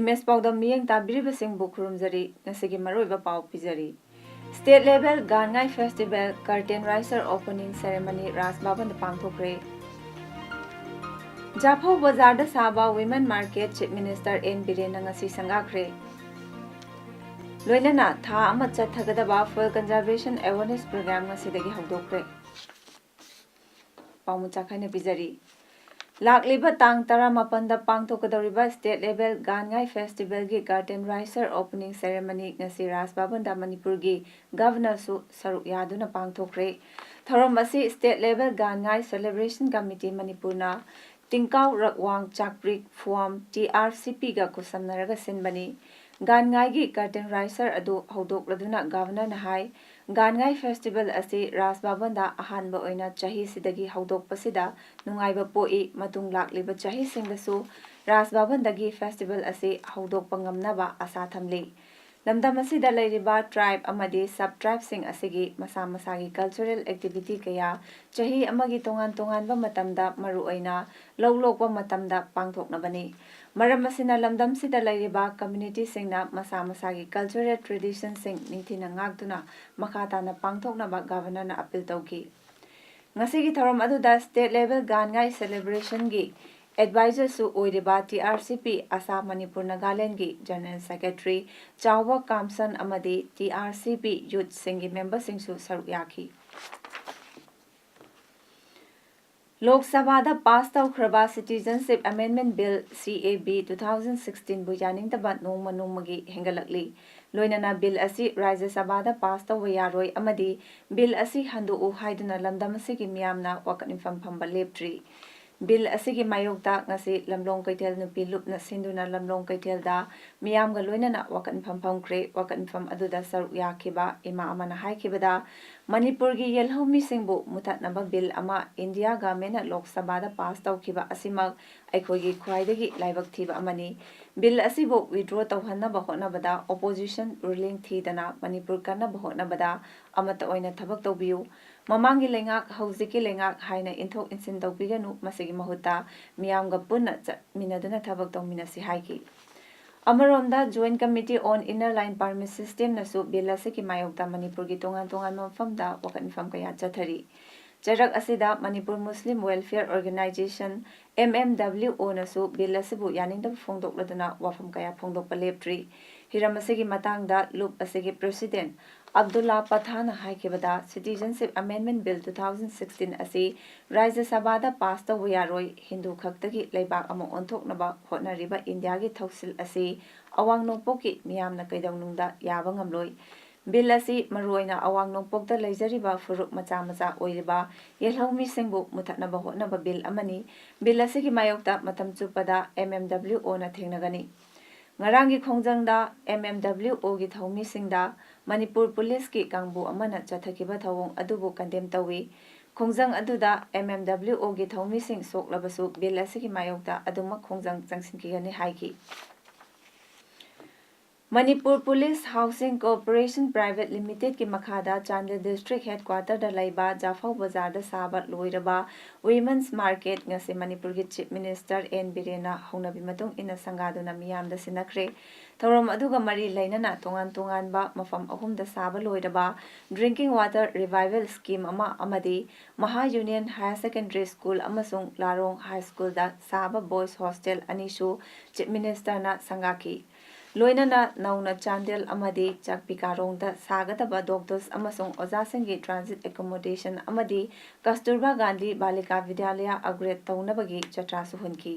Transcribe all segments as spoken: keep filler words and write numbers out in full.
Image ꯄꯥꯎꯗꯝ ꯃꯤꯠꯌꯦꯡ ꯇꯥꯕꯤꯔꯤꯕꯁꯤꯡꯕꯨ ꯈꯨꯔꯨꯝꯖꯔꯤ꯫ ꯉꯁꯤꯒꯤ ꯃꯔꯨꯑꯣꯏꯕ ꯄꯥꯎ ꯄꯤꯖꯔꯤ꯫ State Level ꯒꯥꯟꯉꯥꯏ Festival Curtain Raiser Opening Ceremony ꯔꯥꯖ ꯚꯕꯟꯗ ꯄꯥꯡꯊꯣꯛꯈ꯭ꯔꯦ꯫ ꯖꯥꯐꯧ ꯕꯖꯥꯔꯗ ꯁꯥꯕ Women Market Chief Minister N ꯕꯤꯔꯦꯟꯅ ꯉꯁꯤ ꯁꯪꯒꯥꯈ꯭ꯔꯦ꯫ ꯂꯣꯏꯅꯅ ꯊꯥ ꯑꯃ ꯆꯠꯊꯒꯗꯕ Fuel Conservation Awareness Program ꯉꯁꯤꯗꯒꯤ ꯍꯧꯗꯣꯛꯈ꯭ꯔꯦ꯫ ꯄꯥꯎꯃꯤ ꯆꯥꯛꯈꯥꯏꯅ ꯄꯤꯖꯔꯤ꯫ ꯂꯥꯛꯂꯤꯕ ꯇꯥꯡ ꯇꯔꯥꯃꯥꯄꯟꯗ ꯄꯥꯡꯊꯣꯛꯀꯗꯧꯔꯤꯕ State Level ꯒꯥꯟꯉꯥꯏ Festival ꯒꯤ Curtain Raiser Opening Ceremony ꯉꯁꯤ ꯔꯥꯖ ꯚꯕꯟꯗ ꯃꯅꯤꯄꯨꯔꯒꯤ Governor ꯁꯨ ꯁꯔꯨꯛ ꯌꯥꯗꯨꯅ ꯄꯥꯡꯊꯣꯛꯈ꯭ꯔꯦ꯫ ꯊꯧꯔꯝ ꯑꯁꯤ State Level ꯒꯥꯟꯉꯥꯏ Celebration Committee ꯃꯅꯤꯄꯨꯔꯅ ꯇꯤꯡꯀꯥꯎ ꯔꯛꯋꯥꯡ ꯆꯥꯛꯄ꯭ꯔꯤꯛ ꯐꯨꯋꯥꯝ ꯇꯤ ꯑꯥꯔ ꯁꯤ ꯄꯤ ꯒ ꯈꯨꯠꯁꯝꯅꯔꯒ ꯁꯤꯟꯕꯅꯤ꯫ ꯒꯥꯟꯉꯥꯏꯒꯤ Curtain Raiser ꯑꯗꯨ ꯍꯧꯗꯣꯛꯂꯗꯨꯅ Governor ꯅ ꯍꯥꯏ, ꯒꯥꯟꯉꯥꯏ Festival ꯑꯁꯤ ꯔꯥꯖ ꯚꯕꯟꯗ ꯑꯍꯥꯟꯕ ꯑꯣꯏꯅ ꯆꯍꯤꯁꯤꯗꯒꯤ ꯍꯧꯗꯣꯛꯄꯁꯤꯗ ꯅꯨꯡꯉꯥꯏꯕ ꯄꯣꯛꯏ꯫ ꯃꯇꯨꯡ ꯂꯥꯛꯂꯤꯕ ꯆꯍꯤꯁꯤꯡꯗꯁꯨ ꯔꯥꯖ ꯚꯕꯟꯗꯒꯤ Festival ꯑꯁꯤ ꯍꯧꯗꯣꯛꯄ ꯉꯝꯅꯕ ꯑꯥꯁꯥ ꯊꯝꯂꯤ꯫ ꯂꯝꯗꯝ ꯑꯁꯤꯗ ꯂꯩꯔꯤꯕ tribe ꯑꯃꯗꯤ sub tribe ꯁꯤꯡ ꯑꯁꯤꯒꯤ ꯃꯁꯥ ꯃꯁꯥꯒꯤ cultural activity ꯀꯌꯥ ꯆꯍꯤ ꯑꯃꯒꯤ ꯇꯣꯉꯥꯟ ꯇꯣꯉꯥꯟꯕ ꯃꯇꯝꯗ, ꯃꯔꯨꯑꯣꯏꯅ ꯂꯧ ꯂꯣꯛꯄ ꯃꯇꯝꯗ ꯄꯥꯡꯊꯣꯛꯅꯕꯅꯤ꯫ ꯃꯔꯝ ꯑꯁꯤꯅ ꯂꯝꯗꯝꯁꯤꯗ ꯂꯩꯔꯤꯕ community ꯁꯤꯡꯅ ꯃꯁꯥ ꯃꯁꯥꯒꯤ cultural tradition ꯁꯤꯡ ꯅꯤꯡꯊꯤꯅ ꯉꯥꯛꯇꯨꯅ ꯃꯈꯥ ꯇꯥꯅ ꯄꯥꯡꯊꯣꯛꯅꯕ Governor ꯅ appeal ꯇꯧꯈꯤ꯫ ꯉꯁꯤꯒꯤ ꯊꯧꯔꯝ ꯑꯗꯨꯗ State Level ꯒꯥꯟꯉꯥꯏ Celebration ꯒꯤ Advisor ꯁꯨ ꯑꯣꯏꯔꯤꯕ ꯇꯤ ꯑꯥꯔ ꯁꯤ ꯄꯤ ꯑꯁꯥꯝ ꯃꯅꯤꯄꯨꯔ ꯅꯥꯒꯥꯂꯦꯟꯗ ꯒꯤ General Secretary ꯆꯥꯎꯕ ꯀꯥꯝꯁꯟ ꯑꯃꯗꯤ ꯇꯤ ꯑꯥꯔ ꯁꯤ ꯄꯤ youth ꯁꯤꯡꯒꯤ member ꯁꯤꯡꯁꯨ ꯁꯔꯨꯛ ꯌꯥꯈꯤ꯫ ꯂꯣꯛ ꯁꯚꯥꯗ pass ꯇꯧꯈ꯭ꯔꯕ Citizenship Amendment Bill, C A B, two thousand sixteen ꯕꯨ ꯌꯥꯅꯤꯡꯗꯕ ꯅꯣꯡꯃ ꯅꯣꯡꯃꯒꯤ ꯍꯦꯟꯒꯠꯂꯛꯂꯤ꯫ ꯂꯣꯏꯅꯅ bill ꯑꯁꯤ ꯔꯥꯖ꯭ꯌ ꯁꯚꯥꯗ pass ꯇꯧꯕ ꯌꯥꯔꯣꯏ ꯑꯃꯗꯤ bill ꯑꯁꯤ ꯍꯟꯗꯣꯛꯎ ꯍꯥꯏꯗꯨꯅ ꯂꯝꯗꯝ ꯑꯁꯤꯒꯤ ꯃꯤꯌꯥꯝꯅ ꯋꯥꯀꯠ ꯃꯤꯐꯝ ꯐꯝꯕ ꯂꯦꯞꯇ꯭ꯔꯤ꯫ ꯕꯤꯜ ꯑꯁꯤꯒꯤ ꯃꯥꯌꯣꯛꯇ ꯉꯁꯤ ꯂꯝꯂꯣꯡ ꯀꯩꯊꯦꯜ ꯅꯨꯄꯤ ꯂꯨꯞꯅ ꯁꯤꯟꯗꯨꯅ ꯂꯝꯂꯣꯡ ꯀꯩꯊꯦꯜꯗ ꯃꯤꯌꯥꯝꯒ ꯂꯣꯏꯅꯅ ꯋꯥꯀꯠ ꯃꯤꯐꯝ ꯐꯝꯈ꯭ꯔꯦ꯫ ꯋꯥꯀꯠ ꯃꯤꯐꯝ ꯑꯗꯨꯗ ꯁꯔꯨꯛ ꯌꯥꯈꯤꯕ ꯏꯃꯥ ꯑꯃꯅ ꯍꯥꯏꯈꯤꯕꯗ, ꯃꯅꯤꯄꯨꯔꯒꯤ ꯌꯦꯜꯍꯧꯃꯤꯁꯤꯡꯕꯨ ꯃꯨꯊꯠꯅꯕ ꯕꯤꯜ ꯑꯃ ꯏꯟꯗꯤꯌꯥ ꯒꯚꯔꯟꯃꯦꯟꯠꯅ ꯂꯣꯛ ꯁꯚꯥꯗ ꯄꯥꯁ ꯇꯧꯈꯤꯕ ꯑꯁꯤꯃꯛ ꯑꯩꯈꯣꯏꯒꯤ ꯈ꯭ꯋꯥꯏꯗꯒꯤ ꯂꯥꯏꯕꯛ ꯊꯤꯕ ꯑꯃꯅꯤ꯫ ꯕꯤꯜ ꯑꯁꯤꯕꯨ ꯋꯤꯗ꯭ꯔꯣ ꯇꯧꯍꯟꯅꯕ ꯍꯣꯠꯅꯕꯗ ꯑꯣꯄꯣꯖꯤꯁꯟ ꯔꯨꯂꯤꯡ ꯊꯤꯗꯅ ꯃꯅꯤꯄꯨꯔ ꯀꯟꯅꯕ ꯍꯣꯠꯅꯕꯗ ꯑꯃꯠꯇ ꯑꯣꯏꯅ ꯊꯕꯛ ꯇꯧꯕꯤꯌꯨ꯫ ꯃꯃꯥꯡꯒꯤ ꯂꯩꯉꯥꯛ, ꯍꯧꯖꯤꯛꯀꯤ ꯂꯩꯉꯥꯛ ꯍꯥꯏꯅ ꯏꯟꯊꯣꯛ ꯏꯟꯁꯤꯟ ꯇꯧꯕꯤꯒꯅꯨ꯫ ꯃꯁꯤꯒꯤ ꯃꯍꯨꯠꯇ ꯃꯤꯌꯥꯝꯒ ꯄꯨꯟꯅ ꯆꯠꯃꯤꯟꯅꯗꯨꯅ ꯊꯕꯛ ꯇꯧꯃꯤꯟꯅꯁꯤ ꯍꯥꯏꯈꯤ꯫ ꯑꯃꯔꯣꯝꯗ, Joint Committee on Inner Line Permit Systemꯅꯁꯨ ꯕꯤꯜ ꯑꯁꯤꯒꯤ ꯃꯥꯌꯣꯛꯇ ꯃꯅꯤꯄꯨꯔꯒꯤ ꯇꯣꯉꯥꯟ ꯇꯣꯉꯥꯟꯕ ꯃꯐꯝꯗ ꯋꯥꯀꯠ ꯃꯤꯐꯝ ꯀꯌꯥ ꯆꯠꯊꯔꯤ꯫ ꯆꯩꯔꯛ ꯑꯁꯤꯗ Manipur Muslim welfare organisation, M M W O, ꯅꯁꯨ ꯕꯤꯜ ꯑꯁꯤꯕꯨ ꯌꯥꯅꯤꯡꯗꯕ ꯐꯣꯡꯗꯣꯛꯂꯗꯨꯅ ꯋꯥꯐꯝ ꯀꯌꯥ ꯐꯣꯡꯗꯣꯛꯄ ꯂꯦꯞꯇ꯭ꯔꯤ꯫ ꯍꯤꯔꯝ ꯑꯁꯤꯒꯤ ꯃꯇꯥꯡꯗ ꯂꯨꯞ ꯑꯁꯤꯒꯤ president Abdulla ꯄꯊꯥꯟꯅ ꯍꯥꯏꯈꯤꯕꯗ, Citizenship Amendment Bill two thousand sixteen ꯑꯁꯤ ꯔꯥꯖ꯭ꯌ ꯁꯚꯥꯗ ꯄꯥꯁ ꯇꯧꯕ ꯌꯥꯔꯣꯏ, ꯍꯤꯟꯗꯨ ꯈꯛꯇꯒꯤ ꯂꯩꯕꯥꯛ ꯑꯃ ꯑꯣꯟꯊꯣꯛꯅꯕ ꯍꯣꯠꯅꯔꯤꯕ ꯏꯟꯗꯤꯌꯥꯒꯤ ꯊꯧꯁꯤꯜ ꯑꯁꯤ ꯑꯋꯥꯡ ꯅꯣꯡꯄꯣꯛꯀꯤ ꯃꯤꯌꯥꯝꯅ ꯀꯩꯗꯧꯅꯨꯡꯗ ꯌꯥꯕ ꯉꯝꯂꯣꯏ꯫ ꯕꯤꯜ ꯑꯁꯤ ꯃꯔꯨꯑꯣꯏꯅ ꯑꯋꯥꯡ ꯅꯣꯡꯄꯣꯛꯇ ꯂꯩꯖꯔꯤꯕ ꯐꯨꯔꯨꯞ ꯃꯆꯥ ꯃꯆꯥ ꯑꯣꯏꯔꯤꯕ ꯌꯦꯜꯍꯧꯃꯤꯁꯤꯡꯕꯨ ꯃꯨꯊꯠꯅꯕ ꯍꯣꯠꯅꯕ ꯕꯤꯜ ꯑꯃꯅꯤ꯫ ꯕꯤꯜ ꯑꯁꯤꯒꯤ ꯃꯥꯌꯣꯛꯇ ꯃꯇꯝ ꯆꯨꯞꯄꯗ M M W O ꯅ ꯊꯦꯡꯅꯒꯅꯤ꯫ ꯉꯔꯥꯡꯒꯤ ꯈꯣꯡꯖꯪꯗ M M W O ꯒꯤ ꯊꯧꯃꯤꯁꯤꯡꯗ ꯃꯅꯤꯄꯨꯔ ꯄꯨꯂꯤꯁꯀꯤ ꯀꯥꯡꯕꯨ ꯑꯃꯅ ꯆꯠꯊꯈꯤꯕ ꯊꯧꯑꯣꯡ ꯑꯗꯨꯕꯨ ꯀꯟꯗꯦꯝ ꯇꯧꯏ꯫ ꯈꯣꯡꯖꯪ ꯑꯗꯨꯗ M M W O ꯒꯤ ꯊꯧꯃꯤꯁꯤꯡ ꯁꯣꯛꯂꯕꯁꯨ ꯕꯤꯜ ꯑꯁꯤꯒꯤ ꯃꯥꯌꯣꯛꯇ ꯑꯗꯨꯃꯛ ꯈꯣꯡꯖꯪ ꯆꯪꯁꯤꯟꯈꯤꯒꯅꯤ ꯍꯥꯏꯈꯤ꯫ Manipur police housing cooperation private ꯂꯤꯃꯤꯇꯦꯗꯀꯤ ꯃꯈꯥꯗ ꯆꯥꯟꯗꯦꯜ ꯗꯤꯁꯇ꯭ꯔꯤꯛ ꯍꯦꯗꯀ꯭ꯋꯥꯇꯔꯗ ꯂꯩꯕ ꯖꯥꯐꯧ ꯕꯖꯥꯔꯗ ꯁꯥꯕ ꯂꯣꯏꯔꯕ ꯋꯤꯃꯦꯟꯁ ꯃꯥꯔꯀꯦꯠ ꯉꯁꯤ ꯃꯅꯤꯄꯨꯔꯒꯤ ꯆꯤꯐ ꯃꯤꯅꯤꯁꯇꯔ ꯑꯦꯟ ꯕꯤꯔꯦꯟꯅ ꯍꯧꯅꯕꯤ ꯃꯇꯨꯡ ꯏꯟꯅ ꯁꯪꯒꯥꯗꯨꯅ ꯃꯤꯌꯥꯝꯗ ꯁꯤꯟꯅꯈ꯭ꯔꯦ꯫ ꯊꯧꯔꯝ ꯑꯗꯨꯒ ꯃꯔꯤ ꯂꯩꯅꯅ ꯇꯣꯉꯥꯟ ꯇꯣꯉꯥꯟꯕ ꯃꯐꯝ ꯑꯍꯨꯝꯗ ꯁꯥꯕ ꯂꯣꯏꯔꯕ ꯗ꯭ꯔꯤꯡꯀꯤꯡ ꯋꯥꯇꯔ ꯔꯤꯚꯥꯏꯚꯦꯜ ꯁ꯭ꯀꯤꯝ ꯑꯃ ꯑꯃꯗꯤ ꯃꯍꯥ ꯌꯨꯅꯤꯌꯟ ꯍꯥꯌꯔ ꯁꯦꯀꯦꯟꯗꯔꯤ ꯁ꯭ꯀꯨꯜ ꯑꯃꯁꯨꯡ ꯂꯥꯔꯣꯡ ꯍꯥꯏ ꯁ꯭ꯀꯨꯜꯗ ꯁꯥꯕ ꯕꯣꯏꯁ ꯍꯣꯁꯇꯦꯜ ꯑꯅꯤꯁꯨ ꯆꯤꯐ ꯃꯤꯅꯤꯁꯇꯔꯅ ꯁꯪꯒꯥꯈꯤ꯫ ꯂꯣꯏꯅꯅ ꯅꯧꯅ ꯆꯥꯟꯗꯦꯜ ꯑꯃꯗꯤ ꯆꯥꯛꯄꯤꯀꯥꯔꯣꯡꯗ ꯁꯥꯒꯗꯕ ꯗꯣꯛꯇꯔꯁ ꯑꯃꯁꯨꯡ ꯑꯣꯖꯥꯁꯤꯡꯒꯤ ꯇ꯭ꯔꯥꯟꯖꯤꯠ ꯑꯦꯀꯣꯃꯣꯗꯦꯁꯟ ꯑꯃꯗꯤ ꯀꯁꯇꯨꯔꯕꯥ ꯒꯥꯟꯙꯤ ꯕꯥꯂꯤꯀꯥ ꯕꯤꯗ꯭ꯌꯥꯂꯌ ꯑꯞꯒ꯭ꯔꯦꯗ ꯇꯧꯅꯕꯒꯤ ꯖꯇ꯭ꯔꯥꯁꯨ ꯍꯨꯟꯈꯤ꯫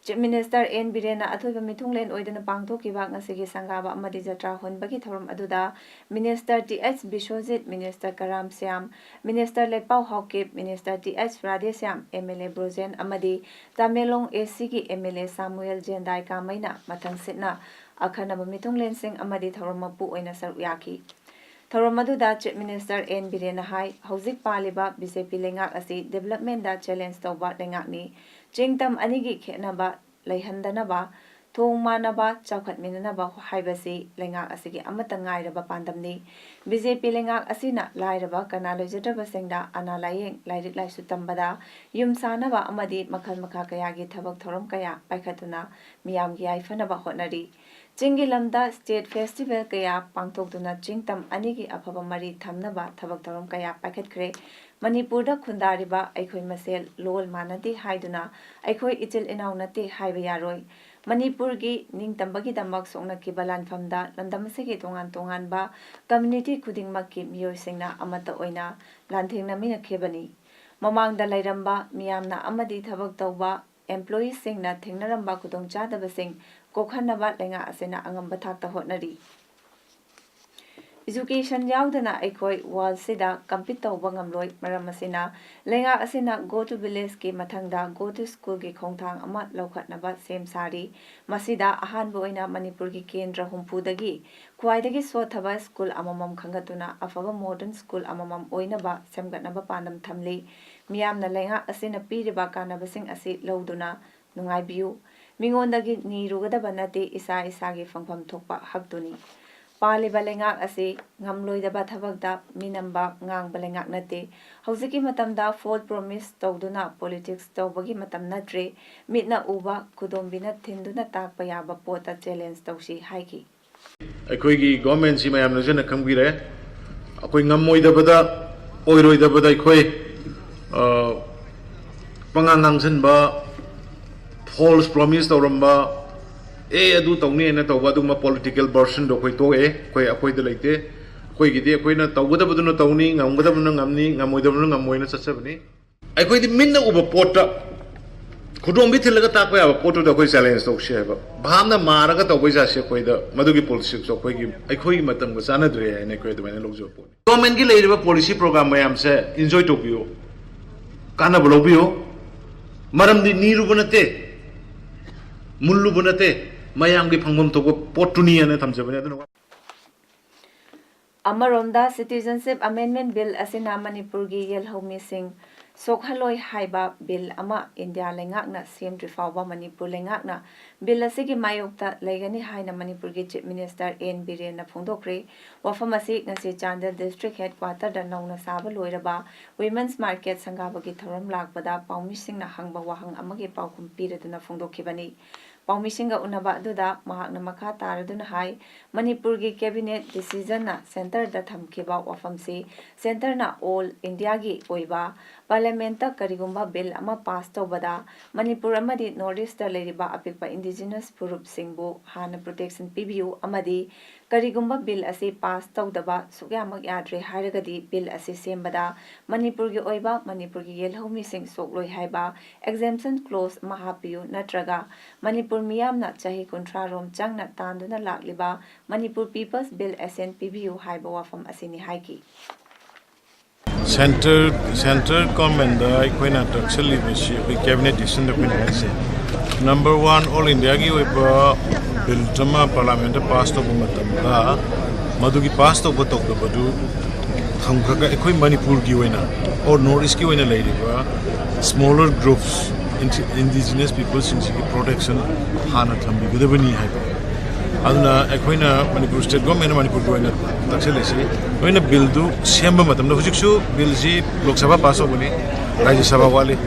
Chief Minister N Birenna ꯑꯊꯣꯏꯕ ꯃꯤꯊꯨꯡꯂꯦꯟ ꯑꯣꯏꯗꯨꯅ ꯄꯥꯡꯊꯣꯛꯈꯤꯕ ꯉꯁꯤꯒꯤ ꯁꯪꯒꯥꯕ ꯑꯃꯗꯤ ꯖꯇ꯭ꯔꯥ ꯍꯣꯟꯕꯒꯤ ꯊꯧꯔꯝ ꯑꯗꯨꯗ Minister T H Biswajit, Minister Karam Syam, Minister ꯂꯩꯄꯥꯎ Haokip, Minister T H Radheshyam, M L A Brojen ꯑꯃꯗꯤ ꯇꯃꯦꯡꯂꯣꯡ A C ꯒꯤ M L A ꯁꯥꯃꯨꯑꯦꯜ ꯖꯦꯟꯗꯥꯏ ꯀꯥꯃꯩꯅ ꯃꯊꯪ ꯁꯤꯠꯅ ꯑꯈꯟꯅꯕ ꯃꯤꯊꯨꯡꯂꯦꯟꯁꯤꯡ ꯑꯃꯗꯤ ꯊꯧꯔꯝ ꯃꯄꯨ ꯑꯣꯏꯅ ꯁꯔꯨꯛ ꯌꯥꯈꯤ꯫ ꯊꯧꯔꯝ ꯑꯗꯨꯗ Chief Minister N ꯕꯤꯔꯦꯟꯅ ꯍꯥꯏ, ꯍꯧꯖꯤꯛ ꯄꯥꯜꯂꯤꯕ B J P ꯂꯩꯉꯥꯛ ꯑꯁꯤ developmentꯗ challenge ꯇꯧꯕ ꯂꯩꯉꯥꯛꯅꯤ꯫ ꯆꯤꯡ ꯇꯝ ꯑꯅꯤꯒꯤ ꯈꯦꯠꯅꯕ ꯂꯩꯍꯟꯗꯅꯕ, ꯊꯣꯡ ꯃꯥꯟꯅꯕ ꯆꯥꯎꯈꯠꯃꯤꯟꯅꯅꯕ ꯍꯥꯏꯕꯁꯤ ꯂꯩꯉꯥꯛ ꯑꯁꯤꯒꯤ ꯑꯃꯠꯇ ꯉꯥꯏꯔꯕ ꯄꯥꯟꯗꯝꯅꯤ꯫ B J P ꯂꯩꯉꯥꯛ ꯑꯁꯤꯅ ꯂꯥꯏꯔꯕ ꯀꯅꯥ ꯂꯩꯖꯗ꯭ꯔꯕꯁꯤꯡꯗ ꯑꯅꯥ ꯂꯥꯌꯦꯡ, ꯂꯥꯏꯔꯤꯛ ꯂꯥꯏꯁꯨ ꯇꯝꯕꯗ, ꯌꯨꯝ ꯁꯥꯅꯕ ꯑꯃꯗꯤ ꯃꯈꯜ ꯃꯈꯥ ꯀꯌꯥꯒꯤ ꯊꯕꯛ ꯊꯧꯔꯝ ꯀꯌꯥ ꯄꯥꯏꯈꯠꯇꯨꯅ ꯃꯤꯌꯥꯝꯒꯤ ꯌꯥꯏꯐꯅꯕ ꯍꯣꯠꯅꯔꯤ꯫ ꯆꯤꯡꯒꯤ ꯂꯝꯗ state festival ꯀꯌꯥ ꯄꯥꯡꯊꯣꯛꯇꯨꯅ ꯆꯤꯡ ꯇꯝ ꯑꯅꯤꯒꯤ ꯑꯐꯕ ꯃꯔꯤ ꯊꯝꯅꯕ ꯊꯕꯛ ꯊꯧꯔꯝ ꯀꯌꯥ ꯄꯥꯏꯈꯠꯈ꯭ꯔꯦ꯫ ꯃꯅꯤꯄꯨꯔꯗ ꯈꯨꯟꯗꯥꯔꯤꯕ ꯑꯩꯈꯣꯏ ꯃꯁꯦꯜ ꯂꯣꯜ ꯃꯥꯟꯅꯗꯦ ꯍꯥꯏꯗꯨꯅ ꯑꯩꯈꯣꯏ ꯏꯆꯤꯜ ꯏꯅꯥꯎ ꯅꯠꯇꯦ ꯍꯥꯏꯕ ꯌꯥꯔꯣꯏ꯫ ꯃꯅꯤꯄꯨꯔꯒꯤ ꯅꯤꯡꯇꯝꯕꯒꯤꯗꯃꯛ ꯁꯣꯛꯅꯈꯤꯕ ꯂꯥꯟꯐꯝꯗ ꯂꯝꯗꯝ ꯑꯁꯤꯒꯤ ꯇꯣꯉꯥꯟ ꯇꯣꯉꯥꯟꯕ community ꯈꯨꯗꯤꯡꯃꯛꯀꯤ ꯃꯤꯑꯣꯏꯁꯤꯡꯅ ꯑꯃꯠꯇ ꯑꯣꯏꯅ ꯂꯥꯟꯊꯦꯡꯅꯃꯤꯟꯅꯈꯤꯕꯅꯤ꯫ ꯃꯃꯥꯡꯗ ꯂꯩꯔꯝꯕ ꯃꯤꯌꯥꯝꯅ ꯑꯃꯗꯤ ꯊꯕꯛ ꯇꯧꯕ employeeꯁꯤꯡꯅ ꯊꯦꯡꯅꯔꯝꯕ ꯈꯨꯗꯣꯡꯆꯥꯗꯕꯁꯤꯡ ꯀꯣꯛꯍꯟꯅꯕ ꯂꯩꯉꯥꯛ ꯑꯁꯤꯅ ꯑꯉꯝꯕ ꯊꯥꯛꯇ ꯍꯣꯠꯅꯔꯤ꯫ Education ꯌꯥꯎꯗꯅ ꯑꯩꯈꯣꯏ worldꯁꯤꯗ compete ꯇꯧꯕ ꯉꯝꯂꯣꯏ꯫ ꯃꯔꯝ ꯑꯁꯤꯅ ꯂꯩꯉꯥꯛ ꯑꯁꯤꯅ Go to Villageꯀꯤ ꯃꯊꯪꯗ Go to Schoolꯒꯤ ꯈꯣꯡꯊꯥꯡ ꯑꯃ ꯂꯧꯈꯠꯅꯕ ꯁꯦꯝ ꯁꯥꯔꯤ꯫ ꯃꯁꯤꯗ ꯑꯍꯥꯟꯕ ꯑꯣꯏꯅ ꯃꯅꯤꯄꯨꯔꯒꯤ ꯀꯦꯟꯗ꯭ꯔ ꯍꯨꯝꯐꯨꯗꯒꯤ ꯈ꯭ꯋꯥꯏꯗꯒꯤ ꯁꯣꯠꯊꯕ school ꯑꯃꯃꯝ ꯈꯟꯒꯠꯇꯨꯅ ꯑꯐꯕ modern school ꯑꯃꯃꯝ ꯑꯣꯏꯅꯕ ꯁꯦꯝꯒꯠꯅꯕ ꯄꯥꯟꯗꯝ ꯊꯝꯂꯤ꯫ ꯃꯤꯌꯥꯝꯅ ꯂꯩꯉꯥꯛ ꯑꯁꯤꯅ ꯄꯤꯔꯤꯕ ꯀꯥꯟꯅꯕꯁꯤꯡ ꯑꯁꯤ ꯂꯧꯗꯨꯅ ꯅꯨꯡꯉꯥꯏꯕꯤꯌꯨ꯫ ꯃꯤꯉꯣꯟꯗꯒꯤ ꯅꯤꯔꯨꯒꯗꯕ ꯅꯠꯇꯦ, ꯏꯁꯥ ꯏꯁꯥꯒꯤ ꯐꯪꯐꯝ ꯊꯣꯛꯄ ꯍꯛꯇꯨꯅꯤ꯫ ꯄꯥꯜꯂꯤꯕ ꯂꯩꯉꯥꯛ ꯑꯁꯤ ꯉꯝꯂꯣꯏꯗꯕ ꯊꯕꯛꯇ ꯃꯤꯅꯝꯕ ꯉꯥꯡꯕ ꯂꯩꯉꯥꯛ ꯅꯠꯇꯦ꯫ ꯍꯧꯖꯤꯛꯀꯤ ꯃꯇꯝꯗ false promise ꯇꯧꯗꯨꯅ politics ꯇꯧꯕꯒꯤ ꯃꯇꯝ ꯅꯠꯇ꯭ꯔꯦ꯫ ꯃꯤꯠꯅ ꯎꯕ, ꯈꯨꯗꯣꯝꯕꯤꯅ ꯊꯤꯟꯗꯨꯅ ꯇꯥꯛꯄ ꯌꯥꯕ ꯄꯣꯠꯇ challenge ꯇꯧꯁꯤ ꯍꯥꯏꯈꯤ꯫ ꯑꯩꯈꯣꯏꯒꯤ governmentꯁꯤ ꯃꯌꯥꯝꯅꯁꯨ ꯍꯦꯟꯅ ꯈꯪꯕꯤꯔꯦ꯫ ꯑꯩꯈꯣꯏ ꯉꯝꯃꯣꯏꯗꯕꯗ, ꯑꯣꯏꯔꯣꯏꯗꯕꯗ ꯑꯩꯈꯣꯏ, ꯑ, ꯄꯉꯥꯡ ꯉꯥꯡꯁꯤꯟꯕ, false promise ꯇꯧꯔꯝꯕ, ꯑꯦ, ꯑꯗꯨ ꯇꯧꯅꯤ ꯍꯥꯏꯅ ꯇꯧꯕ ꯑꯗꯨꯒꯨꯝꯕ political versionꯗꯣ ꯑꯩꯈꯣꯏ ꯇꯣꯛꯑꯦ꯫ ꯑꯩꯈꯣꯏ, ꯑꯩꯈꯣꯏꯗ ꯂꯩꯇꯦ꯫ ꯑꯩꯈꯣꯏꯒꯤꯗꯤ ꯑꯩꯈꯣꯏꯅ ꯇꯧꯒꯗꯕꯗꯨꯅ ꯇꯧꯅꯤ, ꯉꯝꯒꯗꯕꯗꯨꯅ ꯉꯝꯅꯤ, ꯉꯝꯃꯣꯏꯗꯕꯗꯨꯅ ꯉꯝꯃꯣꯏꯅ ꯆꯠꯆꯕꯅꯤ꯫ ꯑꯩꯈꯣꯏꯗꯤ ꯃꯤꯠꯅ ꯎꯕ ꯄꯣꯠꯇ ꯈꯨꯗꯣꯝꯕꯤ ꯊꯤꯜꯂꯒ ꯇꯥꯛꯄ ꯌꯥꯕ ꯄꯣꯠꯇꯨꯗ ꯑꯩꯈꯣꯏ ꯆꯦꯂꯦꯟꯖ ꯇꯧꯁꯤ ꯍꯥꯏꯕ꯫ ꯚꯥꯞꯅ ꯃꯥꯔꯒ ꯇꯧꯕꯩ ꯖꯥꯠꯁꯦ ꯑꯩꯈꯣꯏꯗ ꯃꯗꯨꯒꯤ ꯄꯣꯂꯤꯁꯤꯁꯨ ꯑꯩꯈꯣꯏꯒꯤ ꯑꯩꯈꯣꯏꯒꯤ ꯃꯇꯝꯒ ꯆꯥꯟꯅꯗ꯭ꯔꯦ ꯍꯥꯏꯅ ꯑꯩꯈꯣꯏ ꯑꯗꯨꯃꯥꯏꯅ ꯂꯧꯖꯕ ꯄꯣꯠꯅꯤ꯫ ꯒꯣꯔꯃꯦꯟꯒꯤ ꯂꯩꯔꯤꯕ ꯄꯣꯂꯤꯁꯤ ꯄ꯭ꯔꯣꯒ꯭ꯔꯥꯝ ꯃꯌꯥꯝꯁꯦ ꯏꯟꯖꯣꯏ ꯇꯧꯕꯤꯌꯨ, ꯀꯥꯟꯅꯕ ꯂꯧꯕꯤꯌꯨ꯫ ꯃꯔꯝꯗꯤ ꯅꯤꯔꯨꯕ ꯅꯠꯇꯦ, ꯃꯨꯜꯂꯨꯕ ꯅꯠꯇꯦ, ꯃꯌꯥꯝꯒꯤ ꯐꯪꯐꯝ ꯊꯣꯛꯄ ꯄꯣꯠꯇꯨꯅꯤ ꯍꯥꯏꯅ ꯊꯝꯖꯕꯅꯤ꯫ ꯑꯗꯨꯅ ꯑꯃꯔꯣꯝꯗ, Citizenship Amendment Bill ꯑꯁꯤꯅ ꯃꯅꯤꯄꯨꯔꯒꯤ ꯌꯦꯜꯍꯧꯃꯤꯁꯤꯡ ꯁꯣꯛꯍꯜꯂꯣꯏ ꯍꯥꯏꯕ ꯕꯤꯜ ꯑꯃ ꯏꯟꯗꯤꯌꯥ ꯂꯩꯉꯥꯛꯅ ꯁꯦꯝꯗ꯭ꯔꯤ ꯐꯥꯎꯕ ꯃꯅꯤꯄꯨꯔ ꯂꯩꯉꯥꯛꯅ ꯕꯤꯜ ꯑꯁꯤꯒꯤ ꯃꯥꯌꯣꯛꯇ ꯂꯩꯒꯅꯤ ꯍꯥꯏꯅ ꯃꯅꯤꯄꯨꯔꯒꯤ Chief Minister ꯑꯦꯟ ꯕꯤꯔꯦꯟꯅ ꯐꯣꯡꯗꯣꯛꯈ꯭ꯔꯦ꯫ ꯋꯥꯐꯝ ꯑꯁꯤ ꯉꯁꯤ ꯆꯥꯟꯗꯦꯜ District Headquarter ꯗ ꯅꯧꯅ ꯁꯥꯕ ꯂꯣꯏꯔꯕ Women's Market ꯁꯪꯒꯥꯕꯒꯤ ꯊꯧꯔꯝ ꯂꯥꯛꯄꯗ ꯄꯥꯎꯃꯤꯁꯤꯡꯅ ꯍꯪꯕ ꯋꯥꯍꯪ ꯑꯃꯒꯤ ꯄꯥꯎꯈꯨꯝ ꯄꯤꯔꯗꯨꯅ ꯐꯣꯡꯗꯣꯛꯈꯤꯕꯅꯤ꯫ ꯄꯥꯎꯃꯤꯁꯤꯡꯒ ꯎꯅꯕ ꯑꯗꯨꯗ ꯃꯍꯥꯛꯅ ꯃꯈꯥ ꯇꯥꯔꯗꯨꯅ ꯍꯥꯏ, ꯃꯅꯤꯄꯨꯔꯒꯤ Cabinet Decision ꯅ Centre ꯗ ꯊꯝꯈꯤꯕ ꯋꯥꯐꯝꯁꯤ Centre ꯅ All India ꯒꯤ ꯑꯣꯏꯕ Parliament ꯇ ꯀꯔꯤꯒꯨꯝꯕ ꯕꯤꯜ ꯑꯃ ꯄꯥꯁ ꯇꯧꯕꯗ ꯃꯅꯤꯄꯨꯔ ꯑꯃꯗꯤ North East ꯇ ꯂꯩꯔꯤꯕ ꯑꯄꯤꯛꯄ Indigenous ꯐꯨꯔꯨꯞꯁꯤꯡꯕꯨ ꯍꯥꯟꯅ protection ꯄꯤꯕꯤꯌꯨ ꯑꯃꯗꯤ ꯀꯔꯤꯒꯨꯝꯕ ꯕꯤꯜ ꯑꯁꯤ ꯄꯥꯁ ꯇꯧꯗꯕ ꯁꯨꯛꯌꯥꯃꯛ ꯌꯥꯗ꯭ꯔꯦ ꯍꯥꯏꯔꯒꯗꯤ ꯕꯤꯜ ꯑꯁꯤ ꯁꯦꯝꯕꯗ ꯃꯅꯤꯄꯨꯔꯒꯤ ꯑꯣꯏꯕ ꯃꯅꯤꯄꯨꯔꯒꯤ ꯌꯦꯜꯍꯧꯃꯤꯁꯤꯡ ꯁꯣꯛꯂꯣꯏ ꯍꯥꯏꯕ Exemption Clause ꯑꯃ ꯍꯥꯞꯄꯤꯌꯨ, ꯅꯠꯇ꯭ꯔꯒ ꯃꯅꯤꯄꯨꯔ ꯃꯤꯌꯥꯝꯅ ꯆꯍꯤ ꯀꯨꯟꯊ꯭ꯔꯥ ꯔꯣꯝ ꯆꯪꯅ ꯇꯥꯟꯗꯨꯅ ꯂꯥꯛꯂꯤꯕ Manipur People's Bill Assent ꯄꯤꯕꯤꯌꯨ ꯍꯥꯏꯕ ꯋꯥꯐꯝ ꯑꯁꯤꯅꯤ ꯍꯥꯏꯈꯤ꯫ ꯁꯦꯟꯇꯔ ꯁꯦꯟꯇꯔ ꯒꯣꯔꯃꯦꯟꯗ ꯑꯩꯈꯣꯏꯅ ꯇꯛꯁꯜꯂꯤꯕꯁꯤ ꯑꯩꯈꯣꯏ ꯀꯦꯕꯤꯅꯦꯠ ꯗꯤꯁꯤꯖꯟꯗ ꯑꯩꯈꯣꯏꯅ ꯍꯥꯏꯔꯤꯁꯦ, ꯅꯝꯕꯔ ꯋꯥꯟ, ꯑꯣꯜ ꯏꯟꯗꯤꯌꯥꯒꯤ ꯑꯣꯏꯕ ꯕꯤꯜ ꯑꯃ ꯄꯥꯔꯂꯥꯃꯦꯟꯗ ꯄꯥꯁ ꯇꯧꯕ ꯃꯇꯝꯗ ꯃꯗꯨꯒꯤ ꯄꯥꯁ ꯇꯧꯕ ꯇꯧꯗꯕꯗꯨ ꯊꯝꯈ꯭ꯔꯒ ꯑꯩꯈꯣꯏ ꯃꯅꯤꯄꯨꯔꯒꯤ ꯑꯣꯏꯅ ꯑꯣꯔ ꯅꯣꯔꯠ ꯏꯁꯀꯤ ꯑꯣꯏꯅ ꯂꯩꯔꯤꯕ smaller groups, indigenous peopleꯁꯤꯡꯁꯤꯒꯤ protection ꯍꯥꯟꯅ ꯊꯝꯕꯤꯒꯗꯕꯅꯤ ꯍꯥꯏꯕ꯫ ꯑꯗꯨꯅ ꯑꯩꯈꯣꯏꯅ ꯃꯅꯤꯄꯨꯔ ꯁ꯭ꯇꯦꯠ ꯒꯣꯔꯃꯦꯟꯅ ꯃꯅꯤꯄꯨꯔꯒꯤ ꯑꯣꯏꯅ ꯇꯛꯁꯤꯜꯂꯤꯁꯤ, ꯅꯣꯏꯅ ꯕꯤꯜꯗꯨ ꯁꯦꯝꯕ ꯃꯇꯝꯗ, ꯍꯧꯖꯤꯛꯁꯨ ꯕꯤꯜꯁꯤ ꯂꯣꯛ ꯁꯚꯥ ꯄꯥꯁ ꯇꯧꯕꯅꯤ, ꯔꯥꯖ꯭ꯌ ꯁꯚꯥ ꯋꯥꯠꯂꯤ,